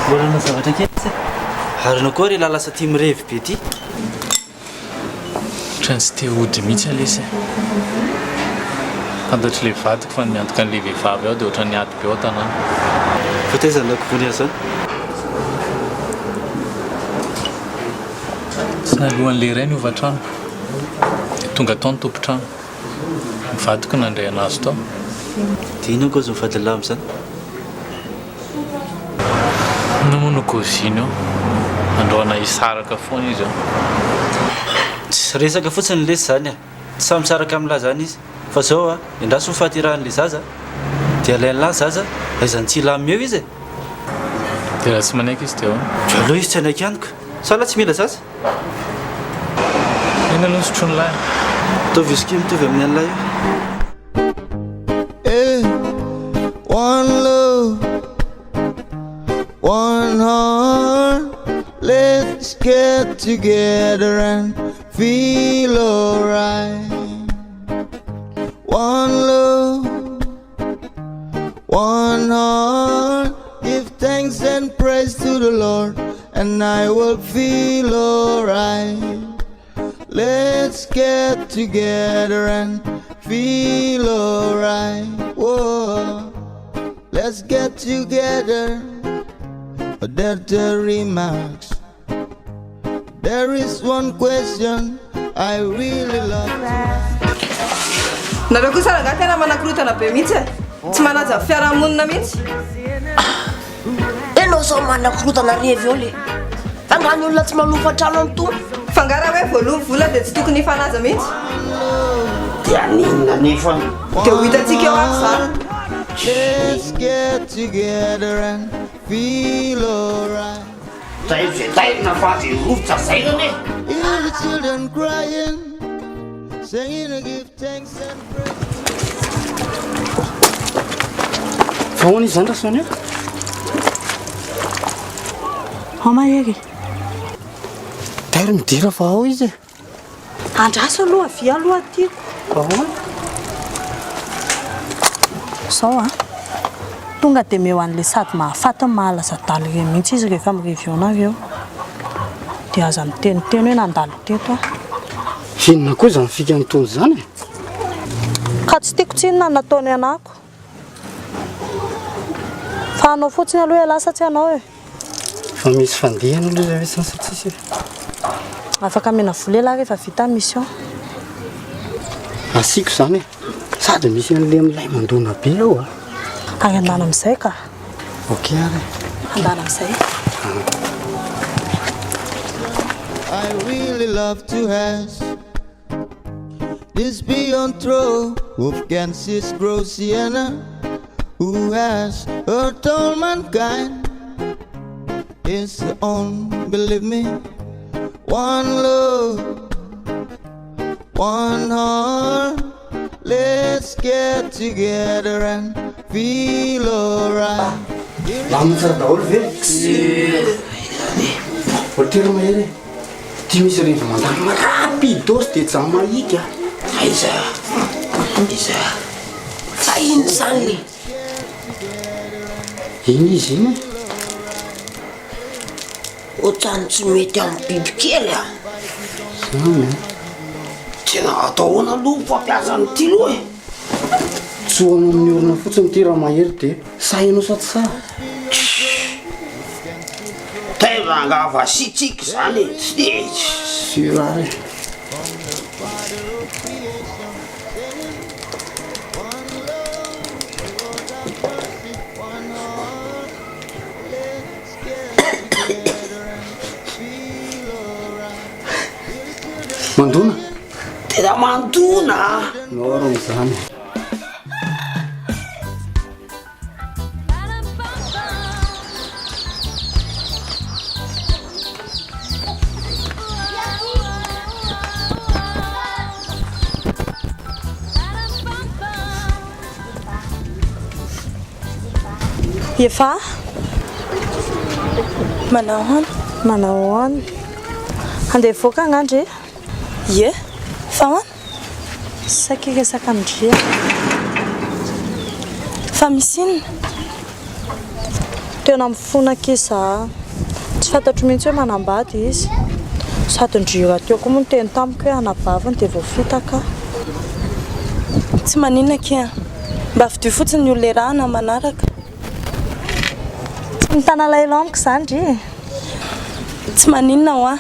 Mbola hanao zavatra kely tsy? Ary anao koa ry lahy lasa tia mirevy be ty. Ohatran'ny tsy te hody mihitsy lesy e. Fantatr'ilay vadiko fa ny miantoka an'ilay vehivavy ao dia ohatran'ny ady be ao an-tanàna. Fa taiza ny lakovony azy zany? Tsy naloan'ilay iray ny hovan-trano. Dia tonga tao ny tompon-trano. Ny vadiko nandray anazy tao. Dia inona cause ny vadin'lah amin'izany? Inona moa no cause-ny eo? Androana hisaraka foana izy eo. Tsy resaka fotsiny lesy izany e! Tsy samy misaraka amin'lah izany izy. Fa zao a, endraso ny fahaterahan'ilay zaza dia alain'lah ny zaza, aiza ny tsy hilamina eo izy e! Dia raha tsy manaiky izy dia ahoana? Dia aleo izy tsy hanaiky ihany ka! Sa lah tsy mila zaza? Inona aloha ny sotroin'lah e? Ataovy whisky mitovy amin'ny an'lah io. Eh, one love, one heart. Let's get together and feel alright. One love, one heart. Give thanks and praise to the Lord, and I will feel alright. Let's get together and feel alright. Whoa. Let's get together. Dirty remarks. There is one question I really love to ask. Nareo kosa rangahy tena manakorotana be mihitsy e! Tsy manaja fiarahamonina mihitsy. Enao zao manakorotana revy eo le. Fa nga ny olona tsy manofa trano an'itony? Fa nga raha hoe voaloa ny vola dia tsy tokony hifanaja mihitsy? Dia haninona anefa? Dia ho hitantsika eo ary izany. Let's get together and feel alright. Tairo izay tairina fa aza rovitra zairana e! Hear the children crying, singing to give thanks and praise. Fa ahoana izy izany Rasonia? Ao Mahery e. Tairo midira fa ao izy e. Andraso aloha, avia aloha tiako. Ahoana? Izao an. Tonga dia omeo an'ilay sady mahafaty no mahalaza adala ireny mihitsy izy rehefa mirevy eo nareo. Dia aza miteniteny hoe nandalo teto aho. Inona koa izany fikan'itony izany e? Ka tsy tiako tsinona ny nataony anako. Fa hanao fotsiny aloha ialahy sa tsy hanao e? Fa misy fandihana aloha izay hoe sa tsisy e? Afaka amena vola ialahy rehefa vita ny mission. Asiako izany e! Sady misy an'ilay milay mandona be ao a! Ary andana amin'izay ka! Ok ary e! Andana amin'izay. I really love to ask This beyond throw Wolfgansis Grossiana Who has hurt all mankind Is the own, believe me One love One heart Let's get together and feel alright Lamina tsara daholo ve? Voatery mahery e. Ty misy revy mandalo rapidos de Jamaïque a. Aiza? Aiza? Fa ino izany le? Iny izy iny e. Ohatran'ny tsy mety amin'ny bibikely a. Zany e. Tena atao ahoana aloha ny fampiasa an'ity aloha e? Tsohana amin'ny orona fotsiny ity Ramahery dia sahy ianao sa tsy sahy? Taiza angaha vasiantsika izany e? Tsy dia. Sûr ary e. Mandona? Tena mandona a! Norme izany. Efa? Manao ahoana? Manao ahoana? Handeha hivoaka angaha ndry? Ie, fa ahoana? Saika hiresaka amin-dry aho. Fa misy inona? Tena mifona akia za. Tsy fantatro mihitsy hoe manambady izy. Sady ndry rahateo koa moa niteny tamiko hoe anabaviny dia voafitaka aho. Tsy maninona akia an. Mba fidio fotsiny ny olona iarahana amin'ny manaraka. Tsy mitana alahelo amiko izany ndry e. Tsy maninona hoa.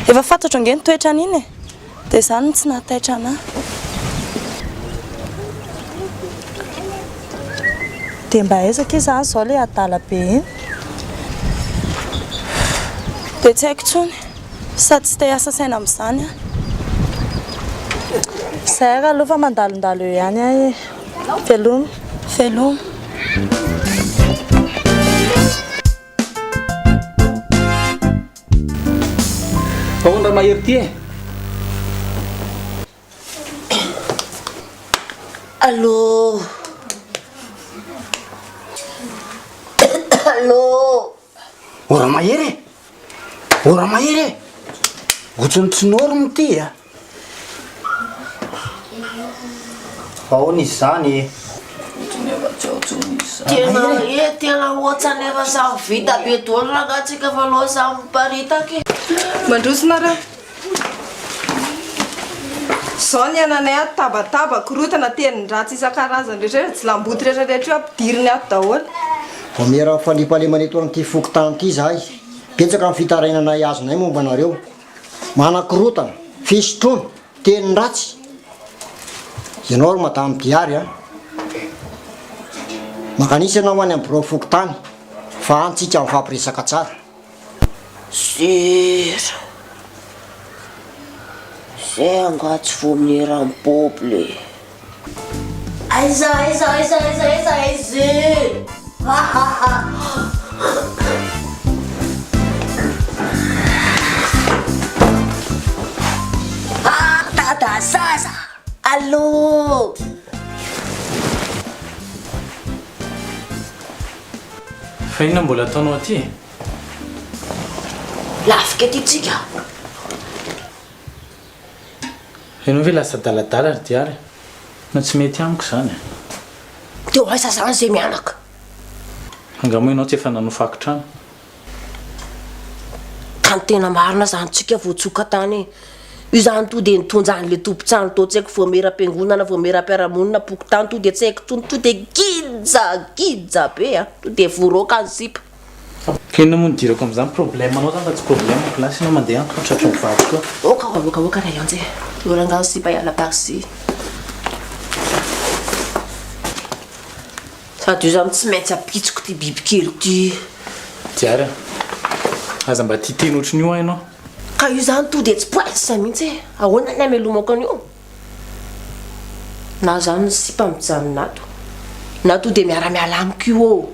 Efa fantatro ange ny toetrany iny e! Dia izany no tsy nahataitra anà. Dia mba aiza akia izany izao ilay adala be iny? Dia tsy haiko intsony. Sady tsy te hiasa saina amin'izany aho. Izay ary aloha fa mandalondalo eo ihany aho e. Veloma. Veloma. Ahoana Ramahery ty e? Allô Allô Ô Ramahery e! Ô Ramahery e! Ohatran'ny tsy norme ity a! Ahoana izy izany e? Tena e, tena ohatrany efa samy vita be daholo rangaha tsika fa aleo samy miparitaka e. Mandroso nareo. Zao ny ananay ato tabataba, korotana, tenin-dratsy isan-karazany rehetra rehetra, jilamboto rehetra rehetra io ampidiriny ato daholo. Vaomiera fandriampahalemana eto amin'ity fokontany ity izahay. Betsaka ny fitarainana azonay momba anareo. Manakorontana, fisotroana, teny ratsy. Ianao ry Madame Diary a! Mankanisa ianao any amin'ny birao fokontany fa any tsika mifampiresaka tsara. Zera. Zay angaha tsy vaomieran'ny peuple e. Aiza aiza aiza aiza aiza aiza e! Ah, dada zaza! Allô! Fa inona mbola ataonao aty e? Lafika aty tsika. Ianao ve lasa adaladala ry Diary? No tsy mety amiko izany e. Teo aiza zany izay mianaka? Angaha moa ianao tsy efa nanofako trano? Ka ny tena marina zany tsika voatsoka tany e. Io zany to de nitondra an'le tompon-trano tao tsy haiko voameram-piangonana, voameram-piarahamonina, pokontany to de tsy haiko tsony to de gija gija be a, to de voaroaka ny sipa. Ka inona moa no idirako amin'izany? Problème anao zany fa tsy problème ko, lasa ianao mandeha any fa tratry ny vadiko eo. Oka oka oka Raianja e! Io rangahy ny sipa hiala par-ci. Sady io zany tsy maintsy ampitsiko ity bibikely ity. Diary a! Aza mba tia teny ohatran'io aho ianao. Ka io zany to dia tsy poince mihitsy e! Ahoana ny hamelomako an'io? Na zany ny sipa mijanona ato, na to dia miara-miala amiko io ô!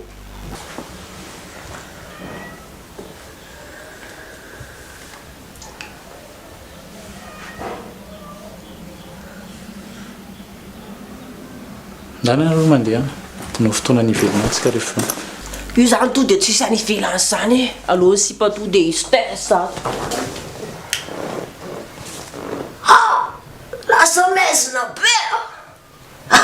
Ndana aloha mandeha no fotoana any ivelany antsika rehefa. Io zany to dia tsisy any ivelany zany e! Aleo ny sipa to dia hisy test ato. Ha! Lasa maizina be a!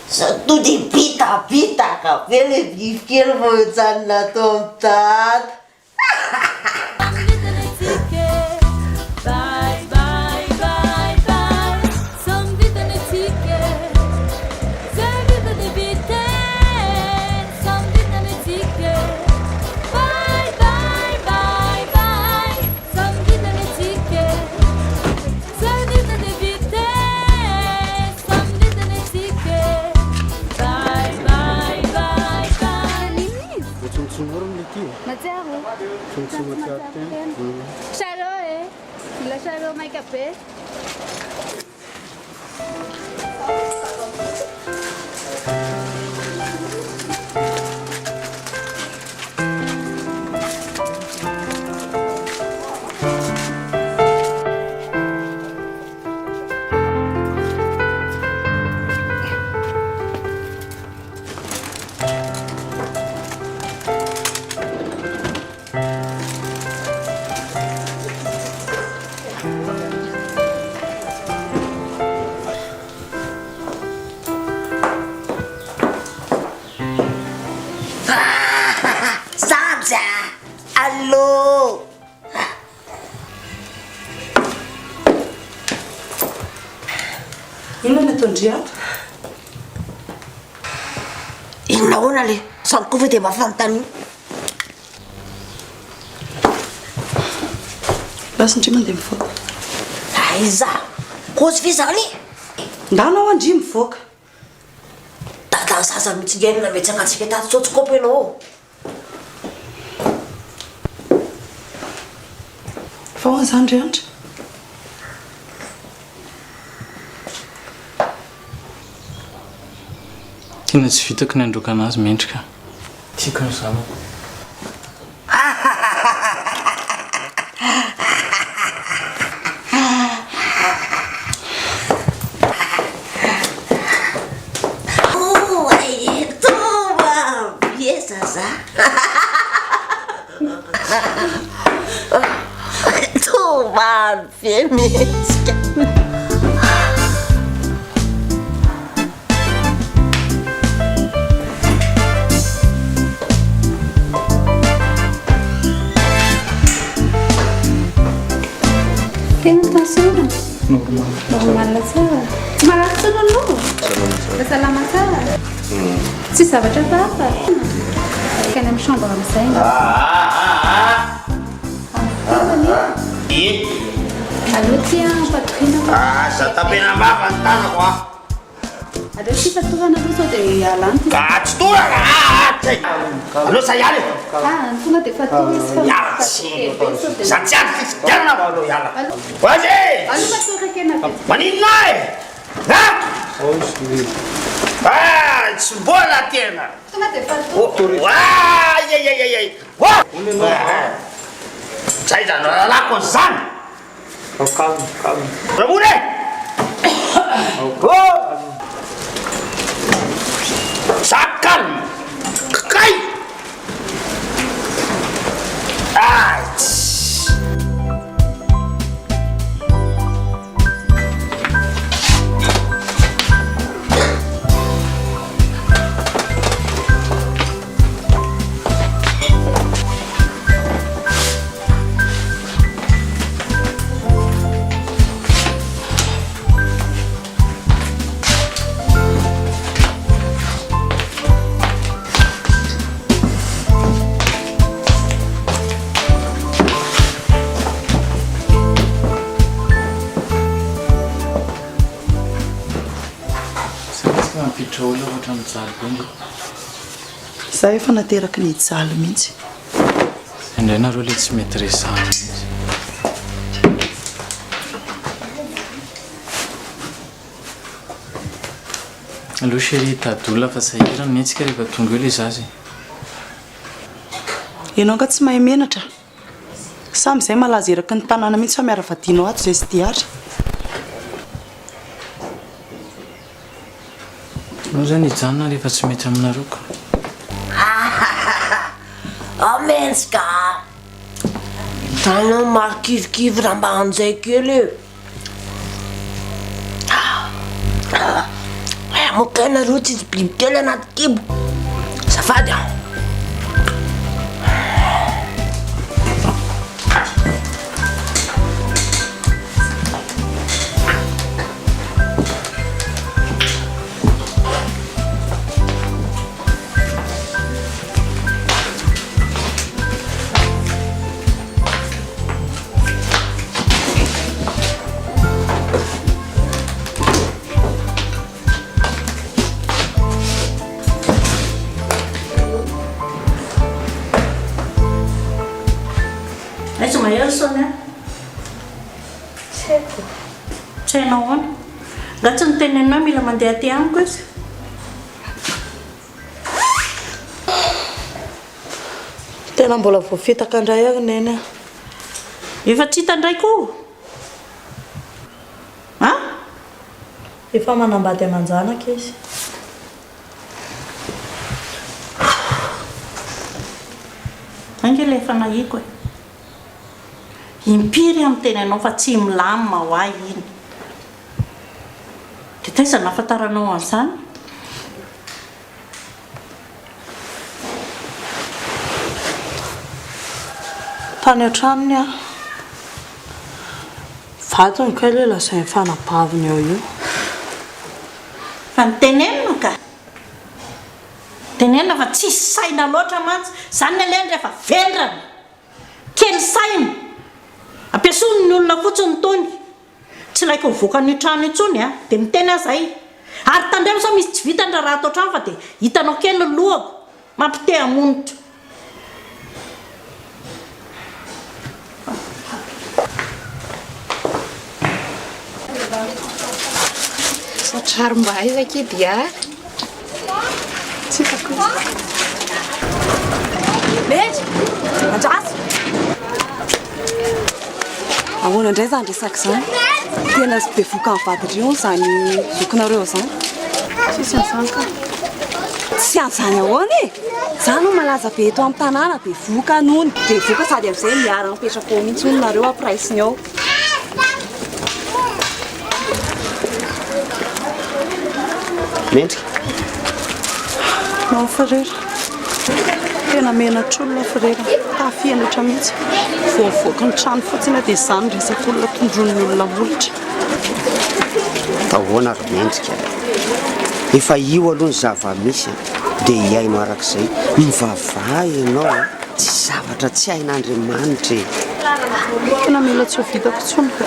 Sady to dia bitabitaka be le bibikely vao hijanona ato amin'ny dada. Matsiaro. Tsy matsiaro tena. Charot e! Mbola charot maika be. Sanjy a! Allô! Inona no ataon-dry ato? Inona ahoana le? Zany koa ve dia mba fanontaniana? Lasa ndry mandeha mivoaka. Aiza? Kôzy ve zany e? Ndana hoa ndry mivoaka. Dadan'ny zaza mihitsy nge no nametraka antsika tato sao tsy kôpy ianao. Fa ahoana izany ry Andry? Tena tsy vitako ny handroaka anazy mendrika. Tiako ny zanako. Tomany be mihetsika. Tena tension? Normal. Normal tsara. Tsy marary intsony aloha? Salama tsara. Tsisy zavatra hafahafa? Akany amin'ny chambre amin'izay. Aleo ty ampatoriana fa. Aza tapenam-bava ny tanako a! Aleo tsy fatorana aloha sao dia alany ty. Ka tsy torana ah tsy. Aleo sa hiala e. Ah tonga dia fatorana izy fa Miala tsiny. Za tsy andry fifidianana vao aleo hiala. Ho azy e. Aleo fatorana kena be. Maninona ahy e? Ha? Ah tsy mbola tena. Tonga dia fatorana. Oa ay ay ay ay. Oa. Zay zany rahalahiko an'izany. Calme, calme. Ramona e! Oh! Za calme. Kay! Ah! Zay mampiditra olona ohatran'ny mijaly be ndry. Za efa nateraky ny hijaly mihitsy. Zay ndray nareo le tsy mety resahana mihitsy. Aleo chérie hitady olona fa sahirana anie tsika rehefa tonga eo le zaza e. Ianao nga tsy mahay menatra? Samy izay malaza eraky ny tanàna mihitsy fa miara-vadianao ato izay sy Diary. Aleo zany hijanona rehefa tsy mety aminareo ka. Amen ka! Zany aho marikivikivy raha mba anjay kely e! Moa kay nareo tsisy bibikely anaty kibo? Azafady an! Aiza Mahery Sonia? Tsy haiko. Tsy hainao ahoana? Nga tsy nitenenina hoe mila mandeha aty amiko izy? Tena mbola voafitaka indray aho ry Neny a! Efa tsy hita indray koa? An? Efa manambady aman-janaka izy. Ange ilay efa nahiko e! Impiry aho miteny anao fa tsy milamina ho ahy iny. Dia taiza no nahafantaranao an'izany? Tany an-tranony aho. Vadiny kay ilay lazain'ny fanabaviny ao io. Fa nitenenina ka! Tenenina fa tsisy saina loatra mantsy. Izany ny alehany rehefa vendrana. Kely saina. Ampiasoany ny olona fotsiny itony. Tsy laiko mivoaka an'io trano io intsony a! Dia miteny aho izay. Ary tandremo sao misy tsy vita ny raharaha ato an-trano fa dia hitanao kely ny lohako. Mampite hamonitra. Trary mba aiza akia Diary? Tsy hitako izy. Mendry! Andraso! Ahoana indray izany resaka izany? Tena bevoka ny vadin'dry hono izany zokinareo izany. Tsisy an'izany ka. Tsy an'izany ahoana e? Izany no malaza be eto amin'ny tanàna, bevoka hono. Bevoka sady amin'izay miara-mipetraka ao mihitsy hono nareo ampiraisiny ao. Mendrika. Non frera. Tena menatr'olona frera. Tafihenatra mihitsy. Vao mivoaka ny trano fotsiny aho dia izany resak'olona tondroin'ny olona molotra. Atao ahoana ry Mendrika? Efa io aloha ny zava-misy dia hihaino arak'izay. Mivavaha ianao a! Tsy zavatra tsy hain'Andriamanitra e! Tena mila tsy ho vitako intsony ka.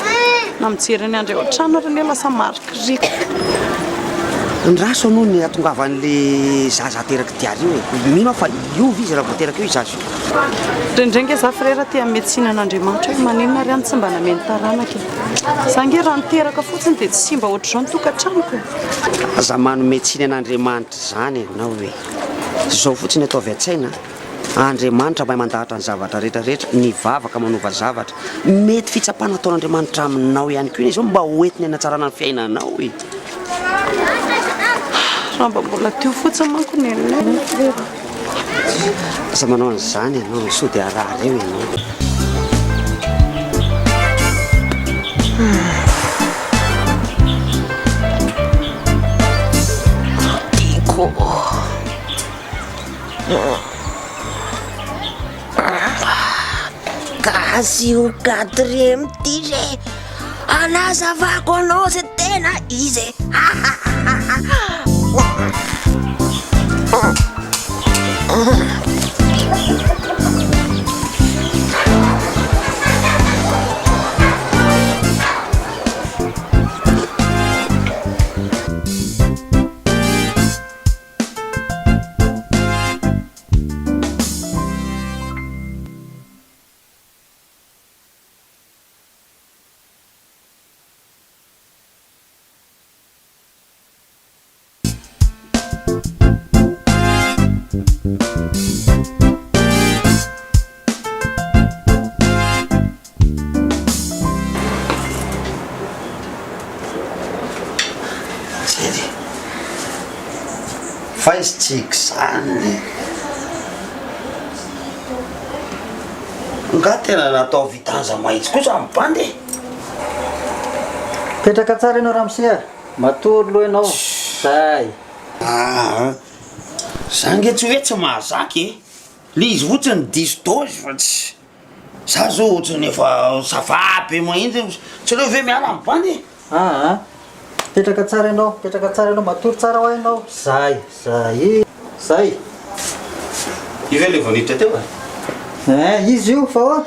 Na mijery an'i Andry ao an-trano ary anie lasa marikiriko. Andraso aloha ny hahatongavan'le zaza aterak'i Diary io e! Mino aho fa hiova izy raha vao teraka eo io zaza io. Indraindray nge za frera te hanome tsiny an'Andriamanitra hoe maninona ary aho no tsy mba nameno taranaka e! Za nge raha niteraka fotsiny dia tsy simba ohatr'izao ny tokantranoko e! Aza manome tsiny an'Andriamanitra izany ianao e! Izao fotsiny ataovy an-tsaina a! Andriamanitra mahay mandahatra ny zavatra rehetra rehetra, ny vavaka manova zavatra. Mety fitsapana ataon'Andriamanitra aminao ihany koa anie izao mba ho entiny hanatsarana ny fiainanao e. Raha mba mbola teo fotsiny manko neninay. Aza manao an'izany ianao, sao dia harary eo ianao. Tiako. Gasy io quatrième ty re Anazavako anao ze tena izy e Jery fa izy tsy izany. Nga tena natao vidange mahitsy kosa ny bandy e! Mipetraka tsara ianao ramose a! Matory aloha ianao. Zay. Aa! Za nge tsy hoe tsy mahazaka e! Le izy fotsiny diso dose fa tsy. Za zao ohatrany efa ça va be mahintsy, tsy aleo ve miala ny bandy e? Aa! Mipetraka tsara ianao, mipetraka tsara ianao, matory tsara hoa ianao, zay, zay, zay. Io ve le vao niditra teo e? Ein, izy io, fa ahoana?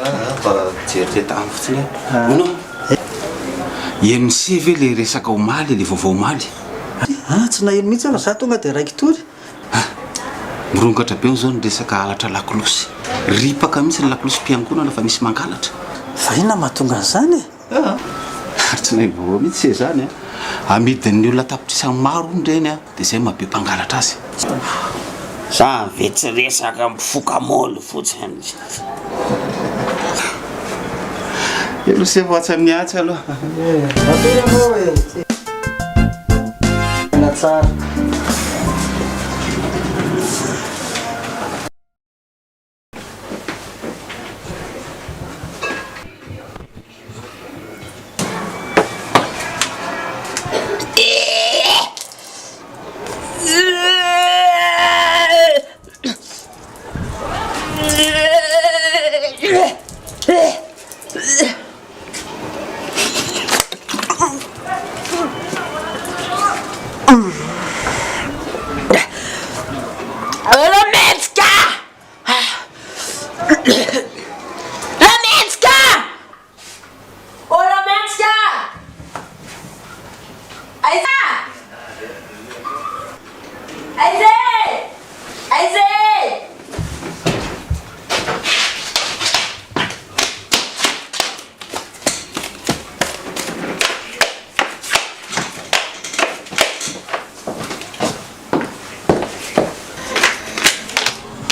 Aa, mba nijery teto aminy fotsiny aho. Hono hoa, henon'i se ve le resaka omaly, le vaovao omaly? Aa, tsy naheno mihitsy aho fa za tonga dia raiki-tory. Ah! Mirongatra be izao ny resaka halatra lakolosy. Ripaka mihitsy ny lakolosim-piangonana fa misy mangalatra. Fa inona mahatonga an'izany e? Ah! Ary tsy nahay vaovao mihitsy se izany an! Amidin'ny olona an-tapitrisany maro hono ireny an, dia izay maha be mpangalatra azy. Zany ve tsy resaka mpifoka môly fotsiny. Elo sefo atsy amin'ny atsy aloha. Matory ianao e. Tena tsara.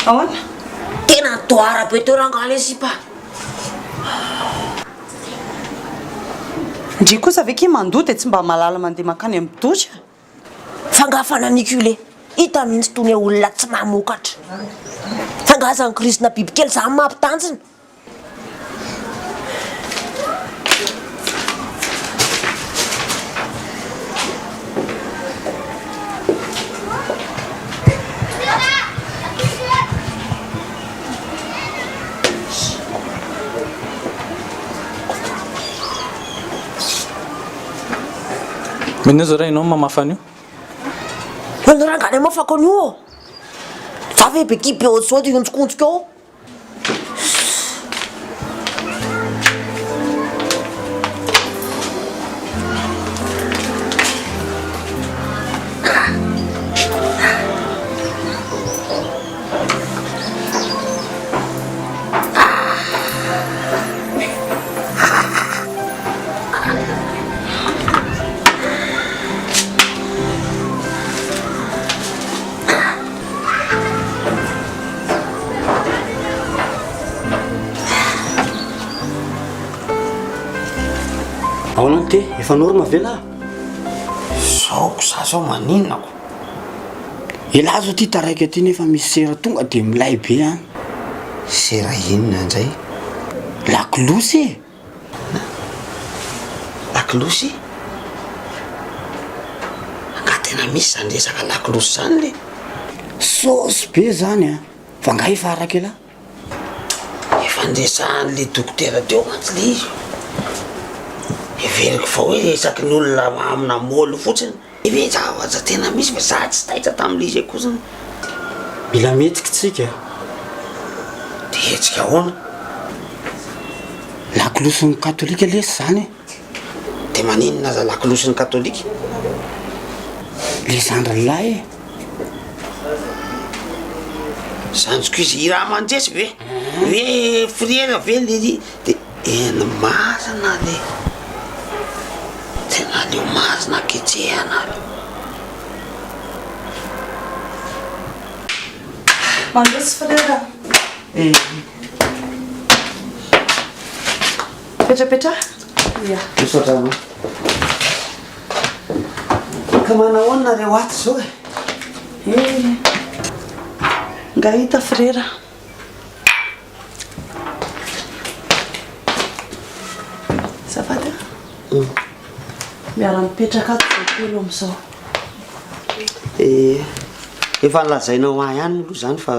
Ahoana? Tena doara be teo rangahy le sipa. Ndry kosa ve ki mandoa dia tsy mba mahalala mandeha mankany amin'ny douche a? Fa nga fa naniko io le, hita mihitsy tony hoe olona tsy mamokatra. Fa nga zany kirisina bibikely zany mampitanjina? Maninona zao raha ianao no mamafa an'io? Inona rangahy ny hamafako an'io ô? Za ve be kibo be ohatr'izao dia hionjokonjoko eo? Ahoana ny thé? Efa norme ve lah? Zao ko za zao maninona ko? Elah zao ty taraiky aty nefa misy sera tonga de milay be an! Sera inona ndray? Lakolosy e! Lakolosy? Angaha tena misy zany resaka lakolosy zany le? Sôsy be zany an! Fa angaha efa araka elah? Efa niresahan'le dokotera teo mantsy le izy. Heveriko fa hoe resaky ny olona amina môly fotsiny. Ve zavatra tena misy fa za tsy taitra tamin'le izy akory. Mila mihetsika tsika. De hetsika ahoana? Lakolosin'ny katolika lesy zany e. De maninona aza lakolosin'ny katolika? Le zandriny lahy e. Zandriko izy i Ramanjesy ve? Hoe frera ve le de eny marina le. Tena aleo marina ketsehana ary. Mandroso frera. Eh. Petrapetraha. Ya. Misaotra anao. Ka manahoana nareo ato zao e? Eh. Nga hita frera. Azafady a. Miara-mipetraka ato izay telo amin'izao. Eh, efa nolazainao ahy ihany aloha izany fa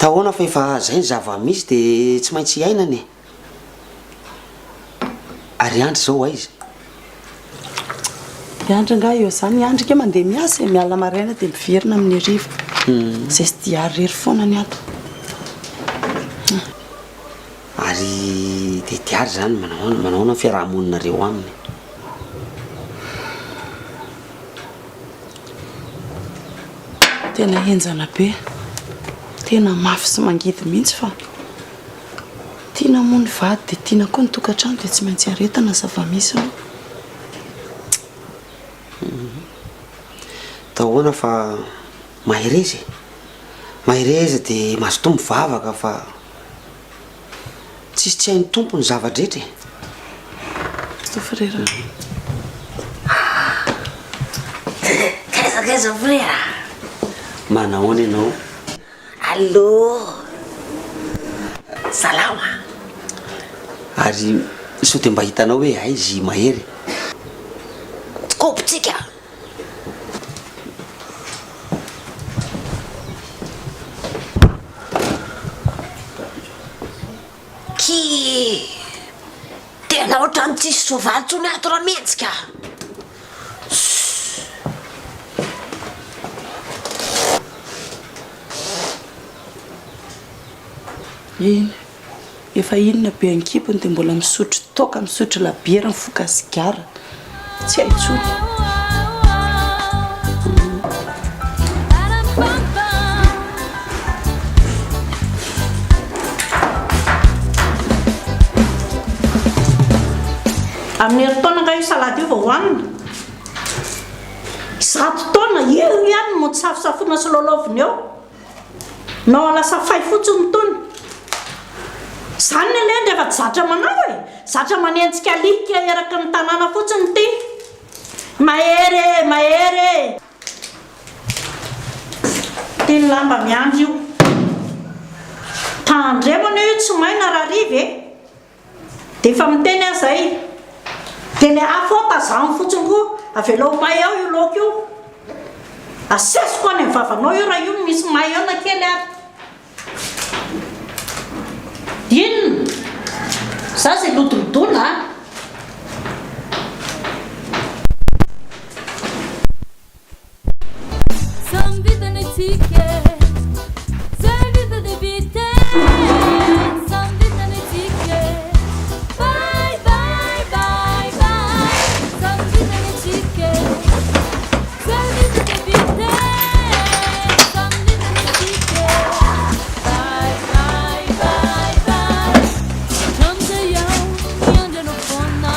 tahoana fa efa izay ny zava-misy dia tsy maintsy iainana e. Ary Andry izao aiza? I Andry angaha eo izany? I Andry ange mandeha miasa e, miala maraina dia miverina amin'ny hariva. Izay sy Diary irery foana ny ato. Ary dia Diary izany manao ahoana, manao ahoana ny fiaraha-moninareo aminy? Tena henjana be, tena mafy sy mangidy mihitsy fa. Tiana moa ny vady dia tiana koa ny tokantrano dia tsy maintsy aretana zava-misy aloha. Atao ahoana fa mahereza e! Mahereza dia mazotoa mivavaka fa tsisy tsy hain'ny Tompo ny zava-drehetra e! Mazotoa frera. Kaiza kaiza frera? Manahoana ianao? Allô! Salama! Ary sao dia mba hitanao hoe aiza i Mahery? Kopitsika! Ki! Tena ohatran'ny tsisy soavaly intsony ato raha mihetsika! Eny, efa inona be an-kibony dia mbola misotro toaka, misotro labiera, mifoka sigara. Tsy hay intsony. Amin'ny herintaona angaha io salady io vao hohanina? Zato taona eo ihany no tsafosafoina sy lalaovina eo. Nao lasa fay fotsiny itony. Zany ny anay rehefa tsy zatra manao e! Zatra manenjika alika eraky ny tanàna fotsiny ity. Mahery e! Mahery e! Ity ny lamba miandry io. Tandremo anie io tsy maina rahariva e! Dia efa miteny aho izay. Dia ilay afo ao tazano fotsiny koa. Avelao may ao io laoka io. Asesiko any amin'ny vavanao io raha io misy may ao na kely ary. Inona? Za izay lodolodona a! Samy vitany tsika e Zay vita de vita e Samy vitany tsika e Bye bye bye bye Samy vitany tsika e Zay vita de vita e Samy vitany tsika e Bye bye bye bye Hatramin'izay aho miandry anao foana.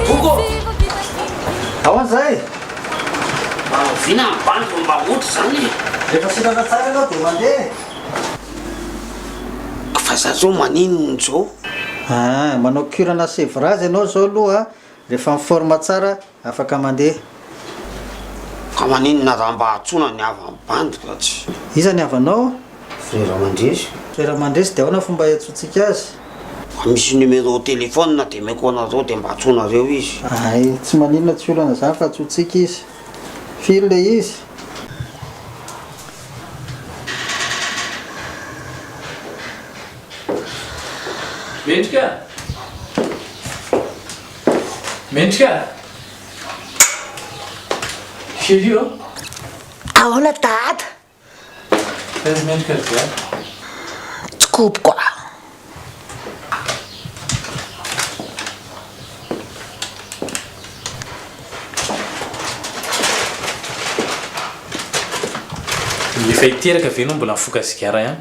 Boko! Ahoana izay? Rahoviana ny bandy vao mba hody izany e? Rehefa sitrana tsara ianao dia mandeha e! Fa za zao maninona zao? Ah, manao cure na sevrage ianao izao aloha, rehefa en forme tsara Afaka mandeha. Ka maninona raha mba antsoina ny havan'ny bandy ka tsy. Iza ny havanao? Frera Mandresy. Frera Mandresy dia ahoana fomba iantsoantsika azy? Fa misy numéro téléphone dia omeko anareo dia mba antsoinareo izy. Hay, tsy maninona tsy olana izany fa antsointsika izy. Firy ilay izy? Mendrika! Mendrika! Chérie ô! Ahoana Dada? Aiza Mendrika ry viavy? Tsy koboko a! Efa hiteraka ve ianao mbola mifoka sigara ihany?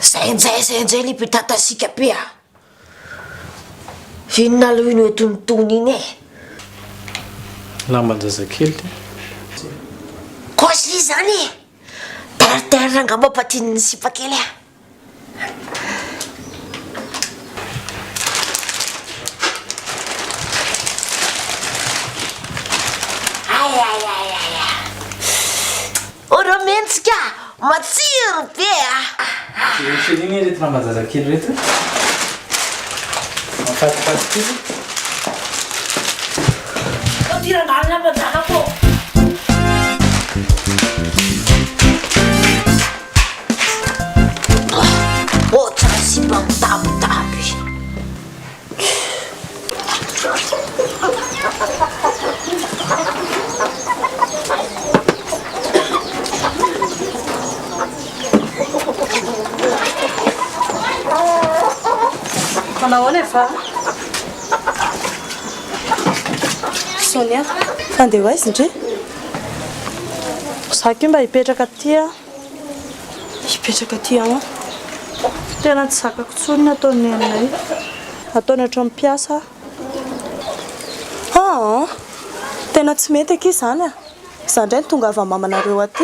Zay njay zay njay le mpitatasiaka be a! Inona aloha iny otonitony iny e? Lamban-jazakely ty. Kôzy izany e! Terre angamba mpatinin'ny sipa kely a! Ay ay ay ay ay! Oro-mentsika! Matsiro be a! Jereo chérie anie ireto lamban-jazakely ireto e! Mahafatifaty kely. Sao ty rangahy lamban-janako ô! Ohatran'ny sipa mitabitaby. Manao ahoana e va? Sonia, fa andeha ho aiza ndry? Za ki mba hipetraka aty a. Hipetraka aty ahoana? Tena tsy zakako intsony ny ataon'i neninay. Ataony ohatran'ny mpiasa aho. Aa! Tena tsy mety akia izany a! Izaho indray no tonga avy mamanareo aty.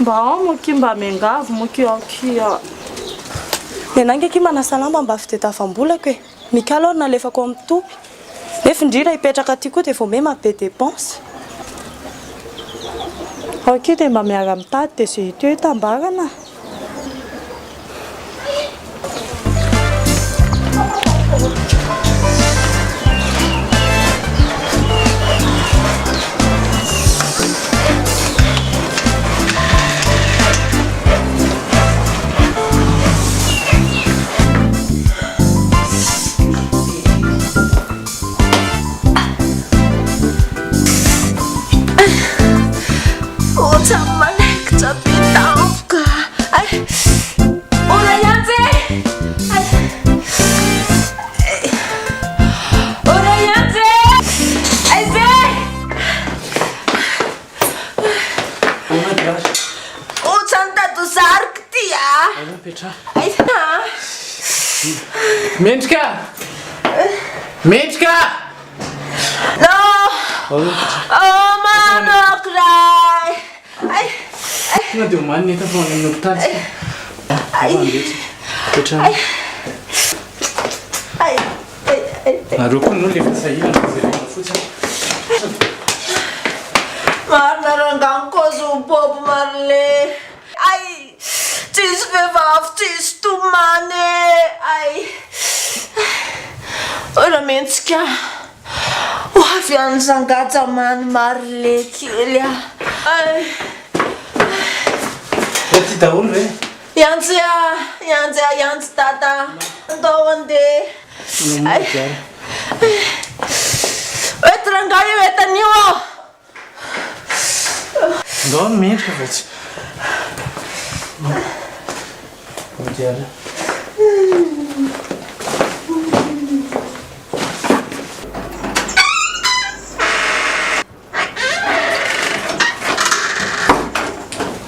Mba ao moa akia mba miangavy moa akia ao akia. Ny anah akia manasa lamba mba fitadiavam-bolako e! Mikalo ary nalefako ao amin'ny toby. Nefa indrindra hipetraka aty koa dia vao may maha be dépense. Ao akia dia mba miara mitady dia izay hita eo hitambarana. Zariko ty a! Aleo mipetraha. Aiza a! Mendrika! Mendrika! No! Oh, manok ray! Ay! Tonga dia omaly ny entana fa any amin'ny hopitaly tsika. Ay! Petraha. Ay! Ay! Ay! Ay! Nareo koa no efa sahirana fa jerena fotsiny. Marina rangahy ny kaozin'i Bob Marley. Ay! Tsisy vehivavy tsisy tomany e! Ay! Hoy Ramentsika, ho avy any Zangajaman'i Marley kely ah! Ay! Fa ty daholo ve? Iantsy ah! Iantsy ah! Iantsy dada! Ndao andeha! Ay! Ento rangahy io entana io oh! Ndao mendrika fa tsy. Mody ary.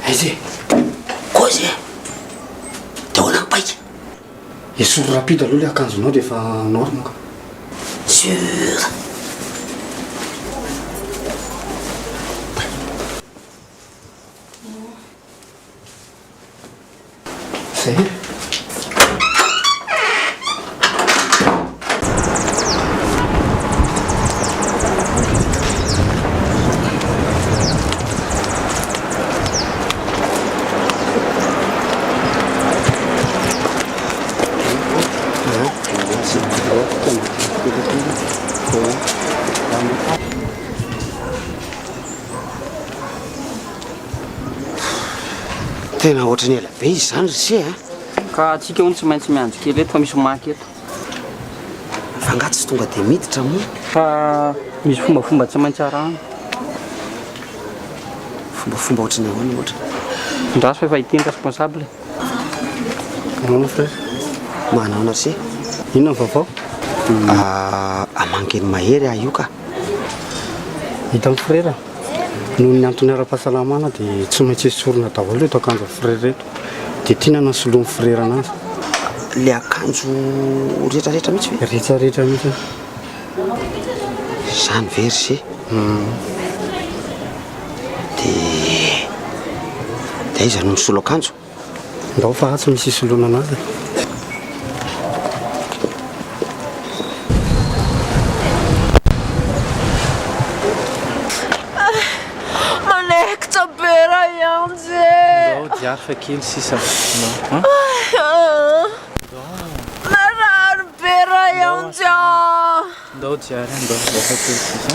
Aiza e? Kozy e? Dia ahoana ny paika? Esory rapide aloha ilay akanjonao dia efa norme ka. Sûr. Zay e. Tena ohatran'ny ela be izy izany ry se a! Ka antsika hono tsy maintsy miandry kely eto fa misy maka eto. Fa angaha tsy tonga dia miditra moa? Fa misy fombafomba tsy maintsy arahana. Fombafomba ohatran'ny ahoana ohatra? Andraso fa efa ity ny responsable e. Manahoana frère? Manahoana ry se? Inona ny vaovao? Hamangy an'i Mahery aho io ka. Hitan'i frère, noho ny antony ara-pahasalamana dia tsy maintsy esorina daholo ireto akanjo an'i frère ireto. Dia tiana na soloin'i frère anazy. Ilay akanjo retraretra mihitsy ve? Retraretra mihitsy. Izany ve ry se? Dia dia aiza no misolo akanjo? Ndao fa atsy misy isoloana anazy e. Manaikitra be Rayanjy e! Ndao diary fa kely sisa. Ndao. Marary be Rayanjy a! Ndao diary ndao efa kely sisa.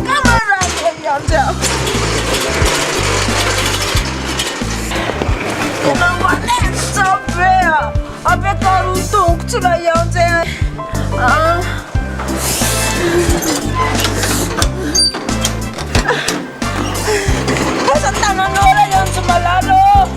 Marary Rayanjy a! Tena manaikitra be a! Ampiakaro ny tongotro Rayanjy a! Aiza ny tananao Rayanjy malala ô!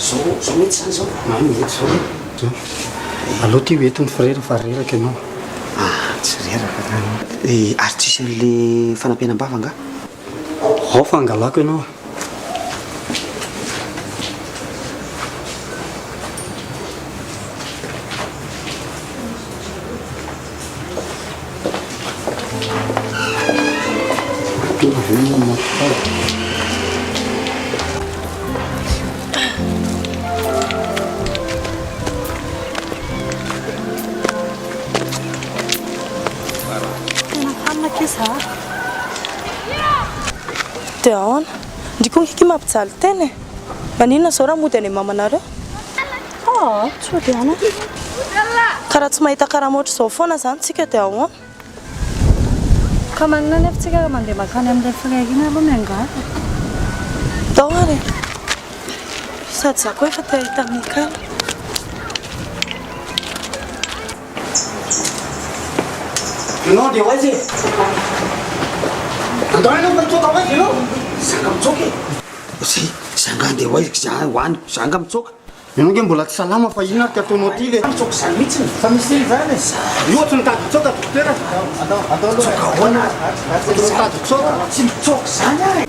Zao, zao mety zany zao? Ah, mety zao. Zao. Aleo ty ho entiny frère fa reraka ianao. Ah, tsy reraka zany. Eh, ary tsisy an'le fanampenam-bava angaha? Ao fa angalako ianao. Tena fanina akia za. Dia ahoana? Ndry koa nge mampijaly tena e. Maninona izao raha mody any amin'ny mamanareo? Aa, tsy hody any aho. Ka raha tsy mahita karama ohatr'izao foana izany tsika dia ahoana? Ka maninona anefa tsika raha mandeha mankany amin'ilay frère iny aloha miangavy e? Ndao ary e. Sady za koa efa te hahita an'i Mikala. Ianao andeha ho aiza e? Andao ianao fa hitsoaka ho aiza ianao? Za nga mitsoaka e! Zay, za nga andeha ho aiza za ho any, za nga mitsoaka. Ianao nge mbola tsy salama fa inona ary ty ataonao ty le. Mitsoaka izany mihitsy. Fa misy ino izany e? Io ohatry ny mitady hitsoaka dokotera. Andao, andao aloha. Mitsoaka ahoana? Ohatry ny mitady hitsoaka. Tsy mitsoaka izany aho e!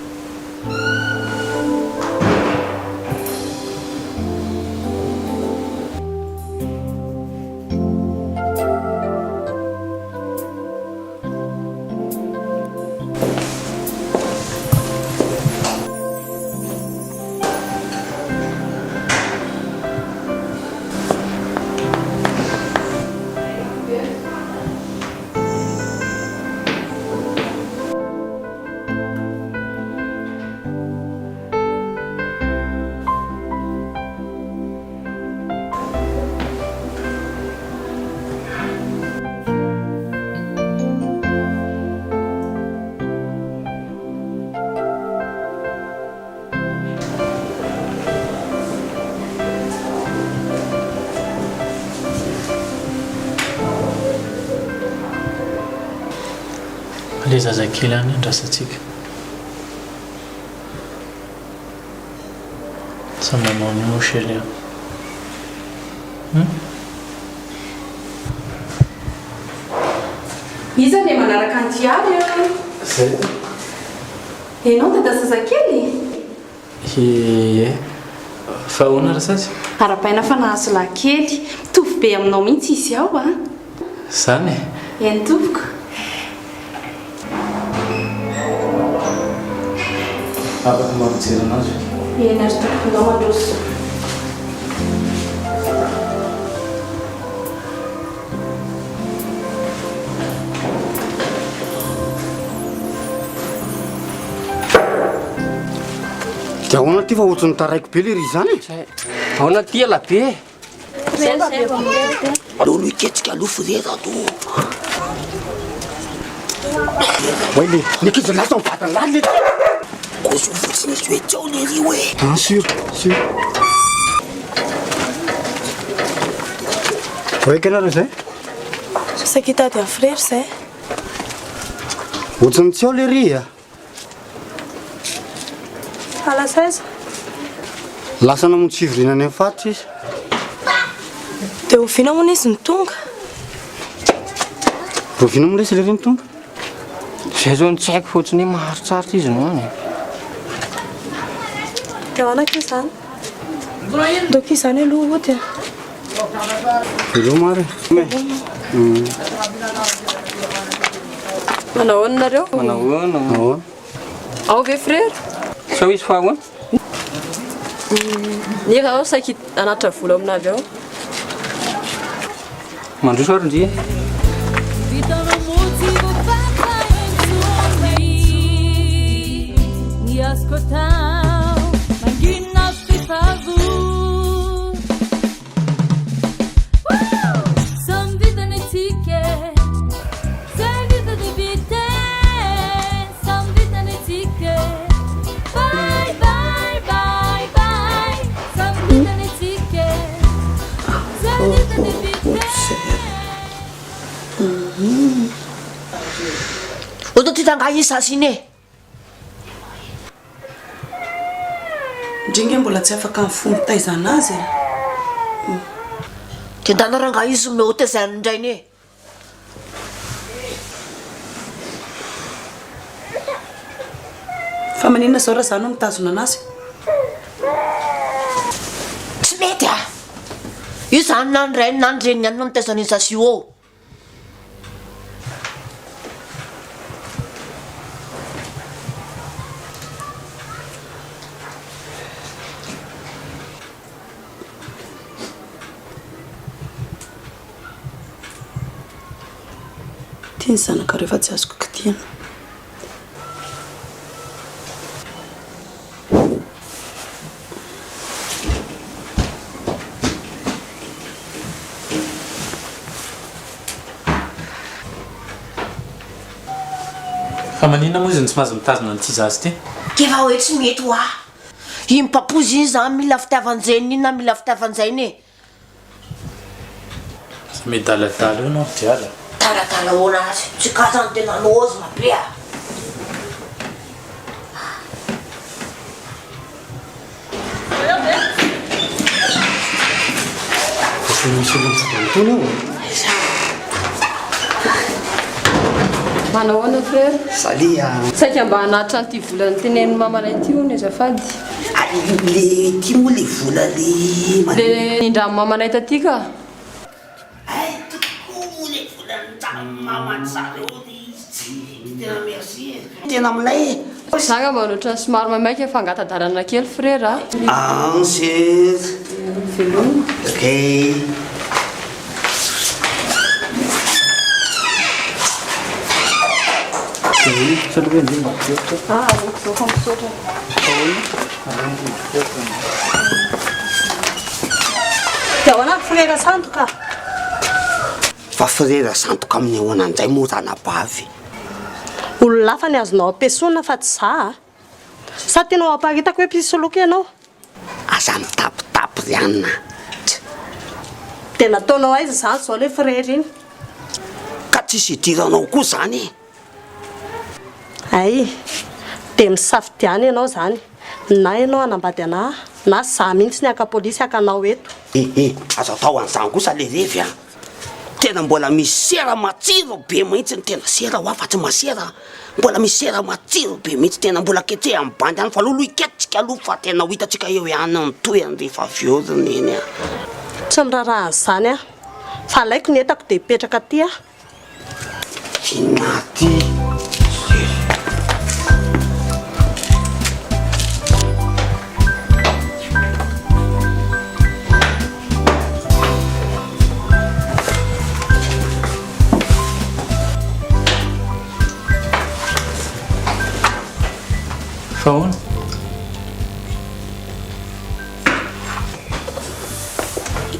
Ilay zazakely any andrasantsika. Samy manao an'io moa chérie a. Hum? Iza le manaraka an'i Diary a? Zay. Enao dada zazakely? Ie. Fa ahoana Rasazy? Arahabaina fa nahazo lahy kely. Mitovy be aminao mihitsy izy ao a. Zany e? Eny tompoko. Afaka mba mijery anazy ve? Eny ary tompoko, ndao mandroso. Dia ahoana ty fa ohatran'ny taraiky be lery izany e? Ahoana ty ela be? Aleo aloha hiketsika aloha frera aloha. Oay le, ny ankizy lasa mivadiny lahy le. Koso fotsiny izy hoe tsy ao le ry hoe. Ah sûr, sûr. Oay kay nareo zay? Saika hitady an'i frera izay. Ohatran'ny tsy ao le ry a. Fa lasa aiza? Lasa namonjy fivoriana any amin'ny faritra izy. Dia oviana hono izy no tonga? Oviana moa lesy lery no tonga? Zay zao no tsy haiko fa ohatran'ny hoe maharitsaritra izy no any. Dia ahoana akia izany? Ndao akia izany aloha hody e. Veloma ary e. Manao ahoana nareo? Manao ahoana? Ahoana? Ao ve frera? Sao izy fa ahoana? Nira ao saiky hanatitra vola ao aminavy ao. Mandroso ary ndry e. Vitanao moa tsy voafaritra intsony ny azoko atao mangina fifavo. Samy vitany antsika e Zay vita dia vita e Samy vitany antsika e Bye bye bye bye Samy vitany antsika e Zay vita dia vita e Oto ty rangahy iny sasy iny e. Ndry nge mbola tsy afaka ny fo nitaizana azy e. Tendana rangahy izy omeo tezainy ny rainy e. Fa maninona izao raha za no mitazona anazy? Tsy mety a! Io zany na ny rainy na ny reniny ihany no mitaiza an'io zaza io ô! Ity ny zanakareo fa tsy azoko kitihina. Fa maninona moa izy no tsy mahazo mitazona an'ity zaza ity? K'efa hoe tsy mety hoa! Iny papozy iny zany mila fitiavan-dreniny iny na mila fitiavan-jainy e! Aza miadaladala eo ianao ry Diala a! Adaladala ahoana azy? Tsy ka zany tena lôzina be a! Ohatran'ny misy olona mitsangana itony eo. Manao ahoana frère? Salut a! Saika mba hanatitra an'ity vola notenenin'i mamanay ity hono azafady. Ary le ity moa le vola le Le nindramin'i mamanay taty ka. Hay tokoa moa le vola nindraminy maman zareo le izy tsy tena merci e. Tena milay e. Za angamba ohatran'ny somary maimaika fa angata-dalana kely frère a. An sur. Veloma. Ok. Ah aleoko zao fa misaotra. Dia ahoana ry frera sandoka? Fa frera sandoka amin'ny ahoana indray moa ranabavy? Olona hafa ny azonao ampiesona fa tsy za a! Sa tianao haparitaka hoe mpisoloky ianao? Aza mitapitapy ry anona a! Dia nataonao aiza izany izao ilay frera iny? Ka tsisy idiranao koa izany e! Hay! Dia misafidiana ianao izany, na ianao hanambady anà, na za mihitsy ny haka polisy haka anao eto. Eh eh, aza atao an'izany kosa le revy a! Tena mbola misy sera matsiro be mihitsy ny tena sera hoa fa tsy masera a! Mbola misy sera matsiro be mihitsy tena mbola ketrehan'ny bandy any fa aleo aloha hiketrika aloha fa tena ho hitantsika eo ihany ny tohiny rehefa avy eo ry neny a! Tsy miraharaha an'izany aho, fa alaiko ny entako dia hipetraka aty aho. Inona ty? Fa ahoana?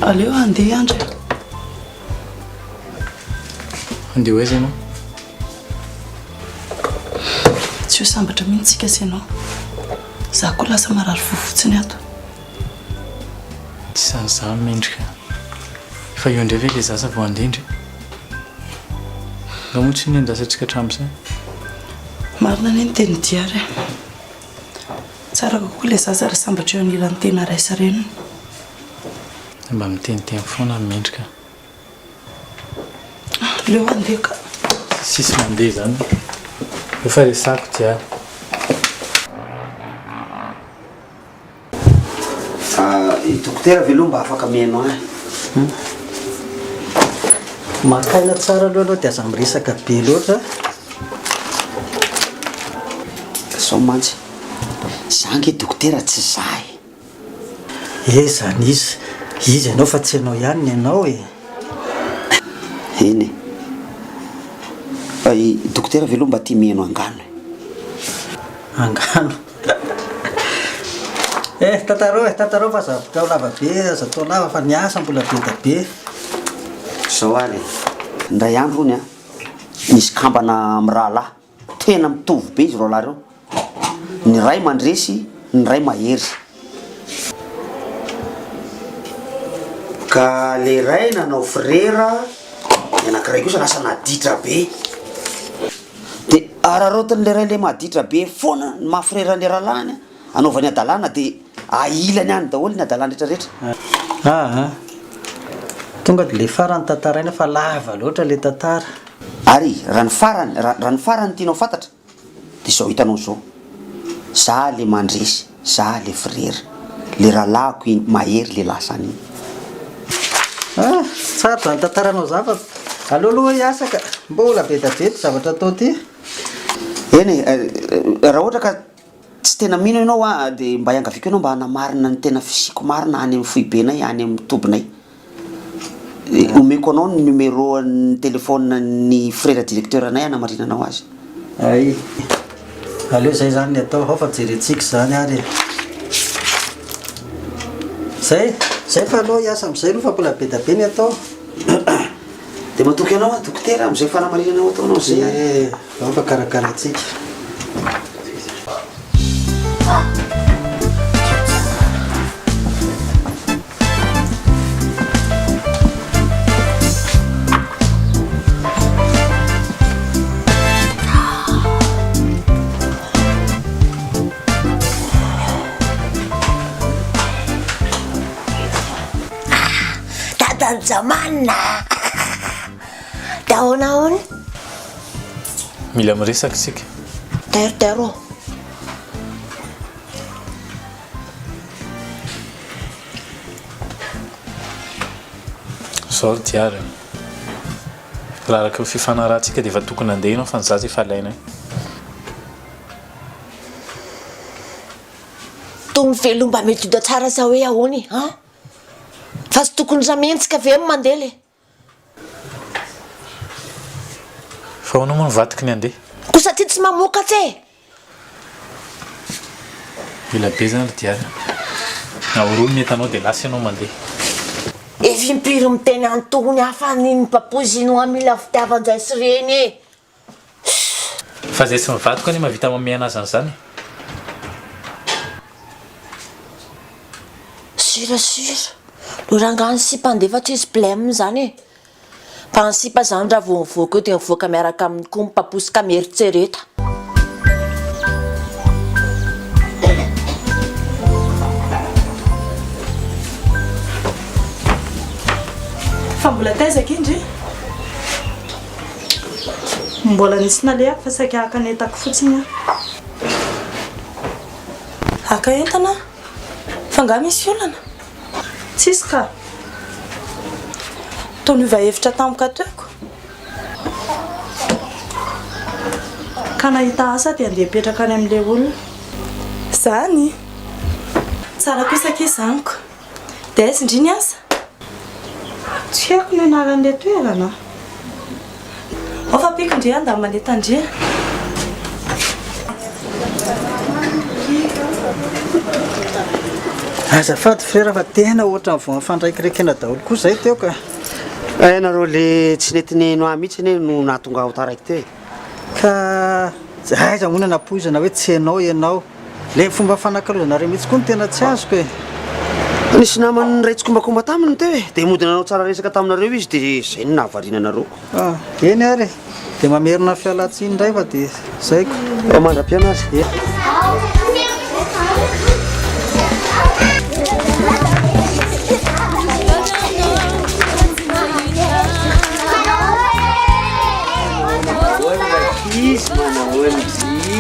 Aleo handeha Andry a. Handeha ho aiza ianao? Tsy ho sambatra mihitsy tsika sy ianao. Za koa lasa marary fo fotsiny ato. Tsy izany izany Mendrika. Fa eo indray ve ilay zaza vao handeha ndry? Nga moa tsy nendasantsika hatramin'izay? Marina anie ny tenin'i Diary e. Tsara kokoa ilay zaza raha sambatra eo anilan'ny tena ray sy reniny. Mba miteniteny foana Mendrika. Aleo handeha ka. Tsisy mandeha izany. Efa resako Diary. I dokotera ve aloha mba afaka mihaino ahy? Maka aina tsara aloha ianao dia aza miresaka be loatra. Zao mantsy, za ange dokotera tsy za e. Eh zany iza iza ianao fa tsy ianao ihany ny anao e. Eny e. Fa i dokotera ve aloha mba tia mihaino angano e? Angano. Eh tantarao e, tantarao fa aza atao lava be, aza atao lava fa ny asa mbola be da be. Zao ary e, indray andro hono an, nisy kambana mirahalahy. Tena mitovy be izy roalahy ireo. Ny iray mandresy, ny iray mahery. Ka le iray nanao frera, ny anankiray kosa lasa naditra be. De araraotin'le iray le maditra be foana ny maha frera an'le rahalahiny, anaovany hadalana de ahilany any daholo ny hadalany rehetra rehetra. Aa. Tonga de le farany tantaraina fa lava loatra le tantara. Ary raha ny farany, raha ny farany tianao fantatra de zao hitanao zao, za le mandresy, za le frera, le rahalahiko iny mahery le lasa any iny. Ah! Tsara zany tantaranao zany fa aleo aloha hiasa ka! Mbola be da be ty zavatra atao ty. Eny e, raha ohatra ka tsy tena mino ianao aho dia mba iangaviako ianao mba hanamarina ny tena fisiako marina any amin'ny foibenay, any amin'ny tobinay. Omeko anao ny numéro an'ny téléphone ny frère directeur anay hanamarinanao azy. Hay. Aleo izay izany ny atao, ao fa jerentsika izany ary e. Zay, zay fa aleo hiasa amin'izay aloha fa mbola be dia be ny atao. Dia. matoky anao aho dokotera amin'izay fanamarinana ho ataonao izay ary. Eh, ao fa karakaraintsika. Dadan'i Jaman a! Dia ahoana ahoana? Mila miresaka isika. Tairo tairo ô. Zao ry Diary a. Raha araka ny fifanarahantsika dia efa tokony handeha ianao fa ny zaza efa alainay. Toa mivelomba mety tsara sa hoe ahoana e an? Fa tsy tokony ramentsika ve ny mandeha le? Fa ahoana moa ny vadiko ny handeha? Koa satria tsy mamokatra e! Ela be zany ry Diary a. Ahorono ny entanao dia lasa ianao mandeha. Efa impiry miteny an'itony aho fa ny papozy inoa mila fitiavan-dray sy reny e! Fa zay sy ny vadiko anie mahavita mamehy anazy an'izany e. Sur sur, lo rangahy ny sipa andefa tsisy blem zany e! Fa ny sipa zany raha vao mivoaka eo dia mivoaka miaraka aminy koa ny papoose ka mieritsereta. Fa mbola taiza akia ndry? Mbola nisy nalehako fa saika haka ny entako fotsiny aho. Haka entana? Fa angaha misy olana? Tsisy ka. Toa niova hevitra tampoka teo ko. Ka nahita asa dia andeha hipetraka any amin'ilay olona. Izany? Tsara kosa akia izany ko. Dia aiza ndry ny asa? Tsy haiko ny anaran'ilay toerana. Ao fa ampiako ndry aho andamaneta ndry. Azafady frera fa tena ohatran'ny vao nifandraikiraikena daholo koa izay teo ka. Eh nareo le tsy nety niheno ahy mihitsy anie no nahatonga ahy ho taraiky teo e. Ka aiza moa no nampoizina hoe tsy ianao ianao. Le fomba fanakalozanareo mihitsy koa no tena tsy azoko e. Nisy namany niray tsikombakomba taminy teo e, dia mody nanao tsara resaka taminareo izy dia izay no nahavariana anareo. Ah, eny ary e. Dia mamerina fialan-tsiny indray fa dia izay ko. Mandra-pihaona ary. Manahoana rankizy, manahoana dry.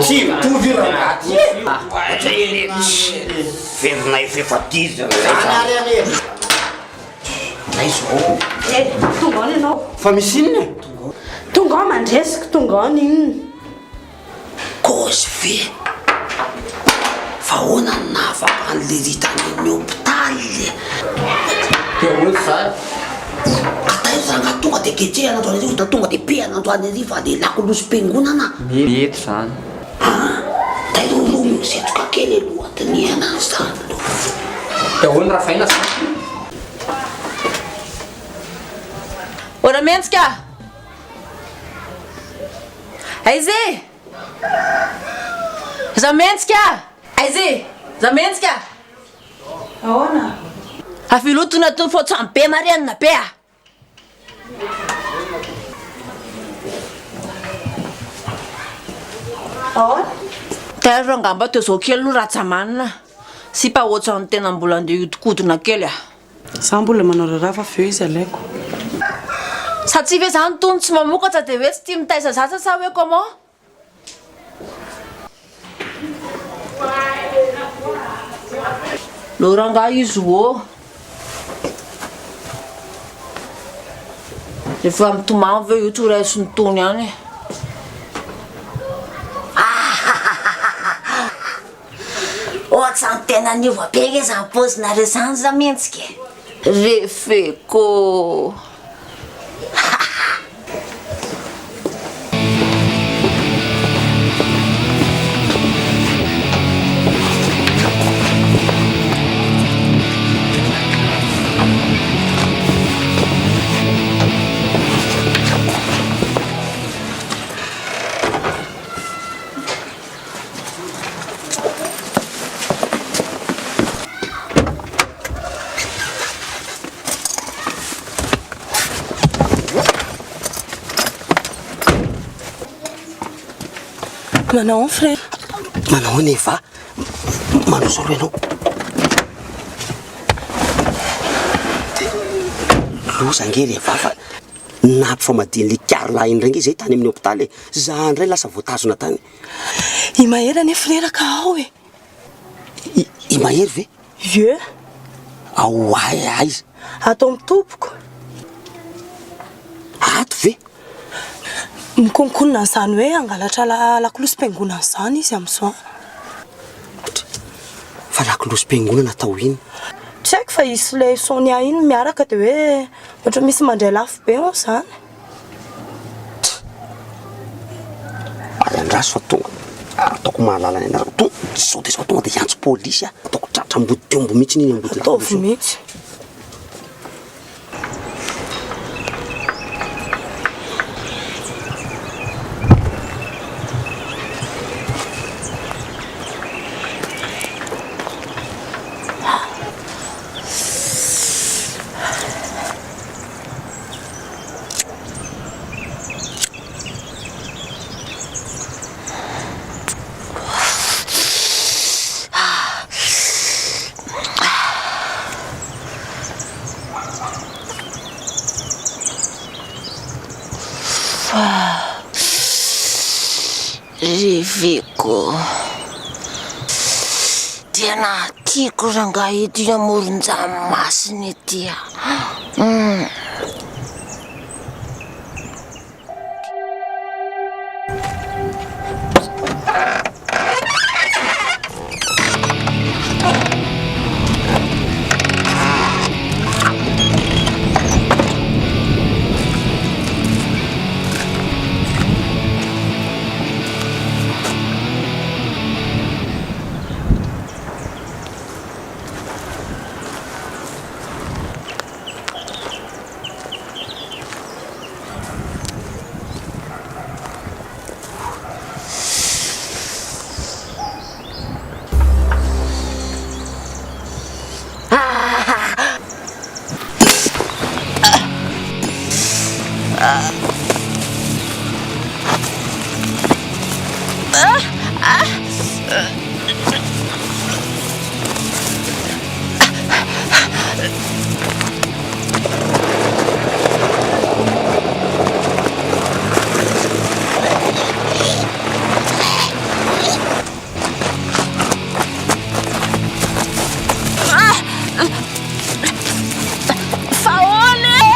Tsy mitovy io rangahy ty e! Verina efa dizy zany. Aiza ao? Eh, tonga ao ianao. Fa misy inona e? Tonga ao mandresiko, tonga ao ny inona. Kôzy ve? Fa ahoana no nahafaka an'i Lily tany amin'ny hopitaly e? Dia ahoana izany? Ka taiza rangahy tonga dia ketsehana androany hariva dia tonga dia pehana androany hariva dia lakolosim-piangonana. Mety izany. Ah! Tairo aloha ny setroka kely aloha dinihana an'izany aloha. Dia ahoana raha vaina izany? Ora mendrika! Aiza e! Za mendrika! Aiza e! Za mendrika! Ahoana? Afiloto natony fa ohatran'ny be marenina be a! Ahoana? Tairo angamba teo zao kely aloha Rajamanina. Sipa ohatran'ny tena mbola andeha hiodikodina kely ah. Za mbola manao raharaha fa avy eo izy alaiko. Satria ve zany tony tsy mamokatra dia hoe tsy tia mitaiza zaza sa hoe comment? Lo rangahy izy ô. Rehefa mitomany ve io tsy ho raisin'i Tony ihany e. Ohatran'ny tena niova be nge zany paozinareo zany za mihetsika e. Refeko. Manao ahoana frère? Manao ahoana Eva? Mandroso aloha ianao. Loza ange ry Eva fa nampifamadian'ilay kiarolahy indray ange izay tany amin'ny hopitaly e. Za indray lasa voatazona tany. I Mahery anie frera ka ao e. I Mahery ve? Ie. Ao aiza? Ato amin'ny tompoko. Ato ve? Mikononkonona an'izany hoe hangalatra lakolosim-piangonana izany izy amin'izao. Fa lakolosim-piangonana atao inona? Tsy haiko fa izy sy ilay Sonia iny miaraka dia hoe ohatran'ny misy mandray lafo be hono izany. Ary andraso fa tonga ataoko mahalala ny anarako tonga sao dia sao tonga dia hiantso polisy aho ataoko tratra ambody omby mihitsy iny ambody Ataovy mihitsy. Reveko. Tena tiako rangahy ity amoron-dranomasina ity a. Hum. Fa ahoana e?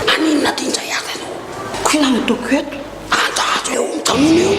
Maninona aty indray ary ianao? Ko inona no ataoko eto? Andraso eo, mijanona eo.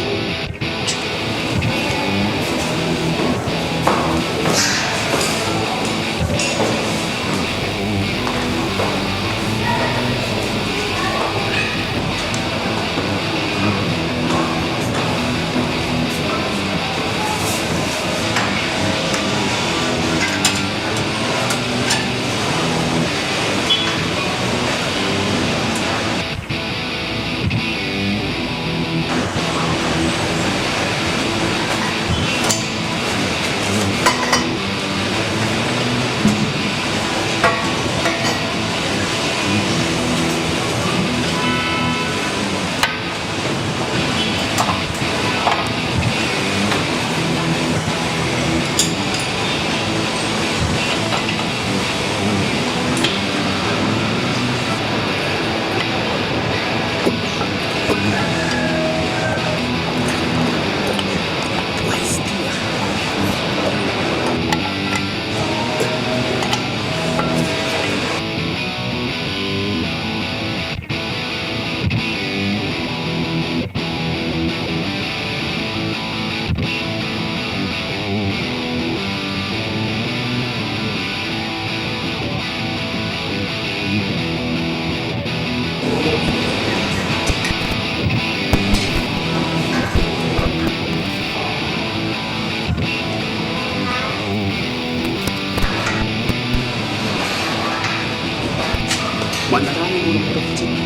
Manarahana moramora fotsiny.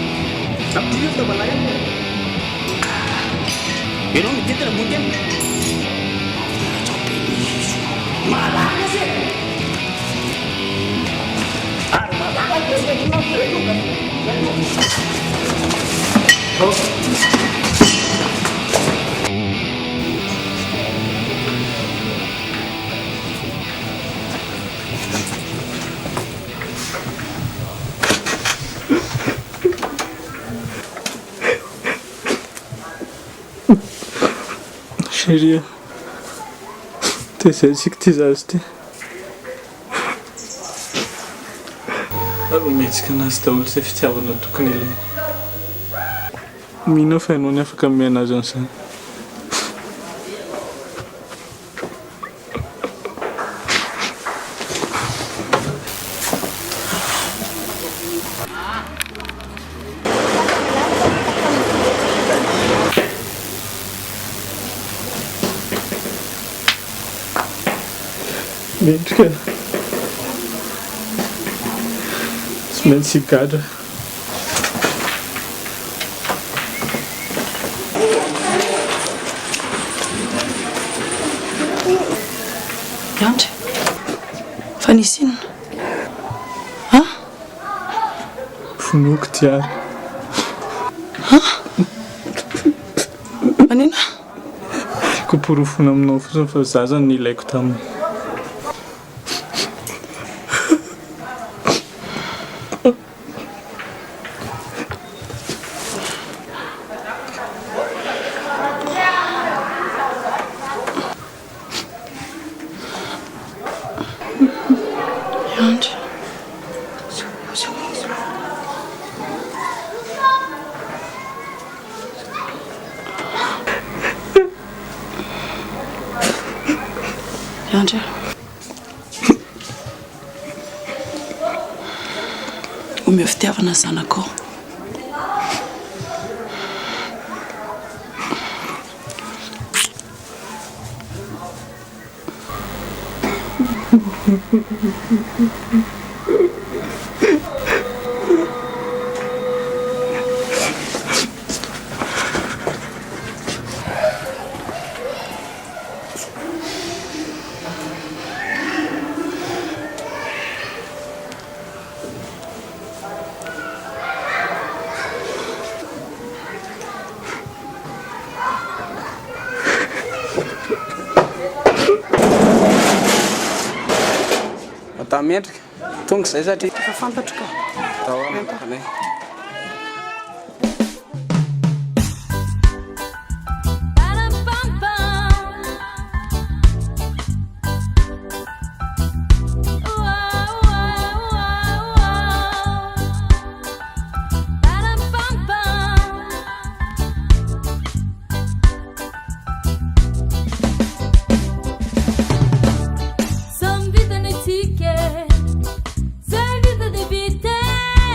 Ampidirio fitaovana ihany. Ianao mididina ambony tena. Atao be ny izy. Malala izy e. Ary malala izy. Chérie a, tezaintsika ity zaza ity. Ary omentsika anazy daholo izay fitiavana tokony ilainy. Mino aho fa ianao no afaka hanome anazy an'izany. Mendrika tsy maintsy higadra. Andry, fa nisy inona? An? Vonoiko ty ary. An? Manina? Tiako hoporofoina aminao fotsiny fa zaza no nilaiko taminy. Andry. Andry. Omeo fitiavana ny zanakao. Madame Mendrika, tonga izay satria. Efa fantatro ka. Tao aho. Samy vitany tsika e, zay vita de vita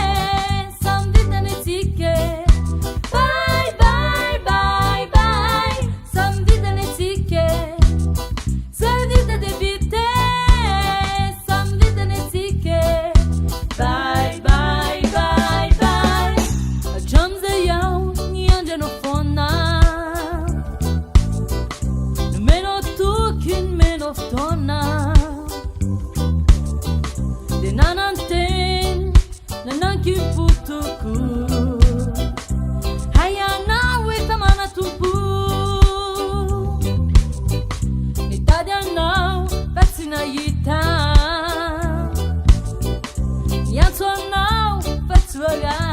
e, samy vitany tsika e, bye bye bye bye, samy vitany tsika e, zay vita de vita e, samy vitany tsika e, bye bye bye bye, hatramizay aho niandry anao foana. Nomenao toky, nomenao fotoana Dia nanantena, nanankim-po tokoa Hay ianao efa manan-tompo Nitady anao fa tsy nahita Niantso anao fa tsy voaray.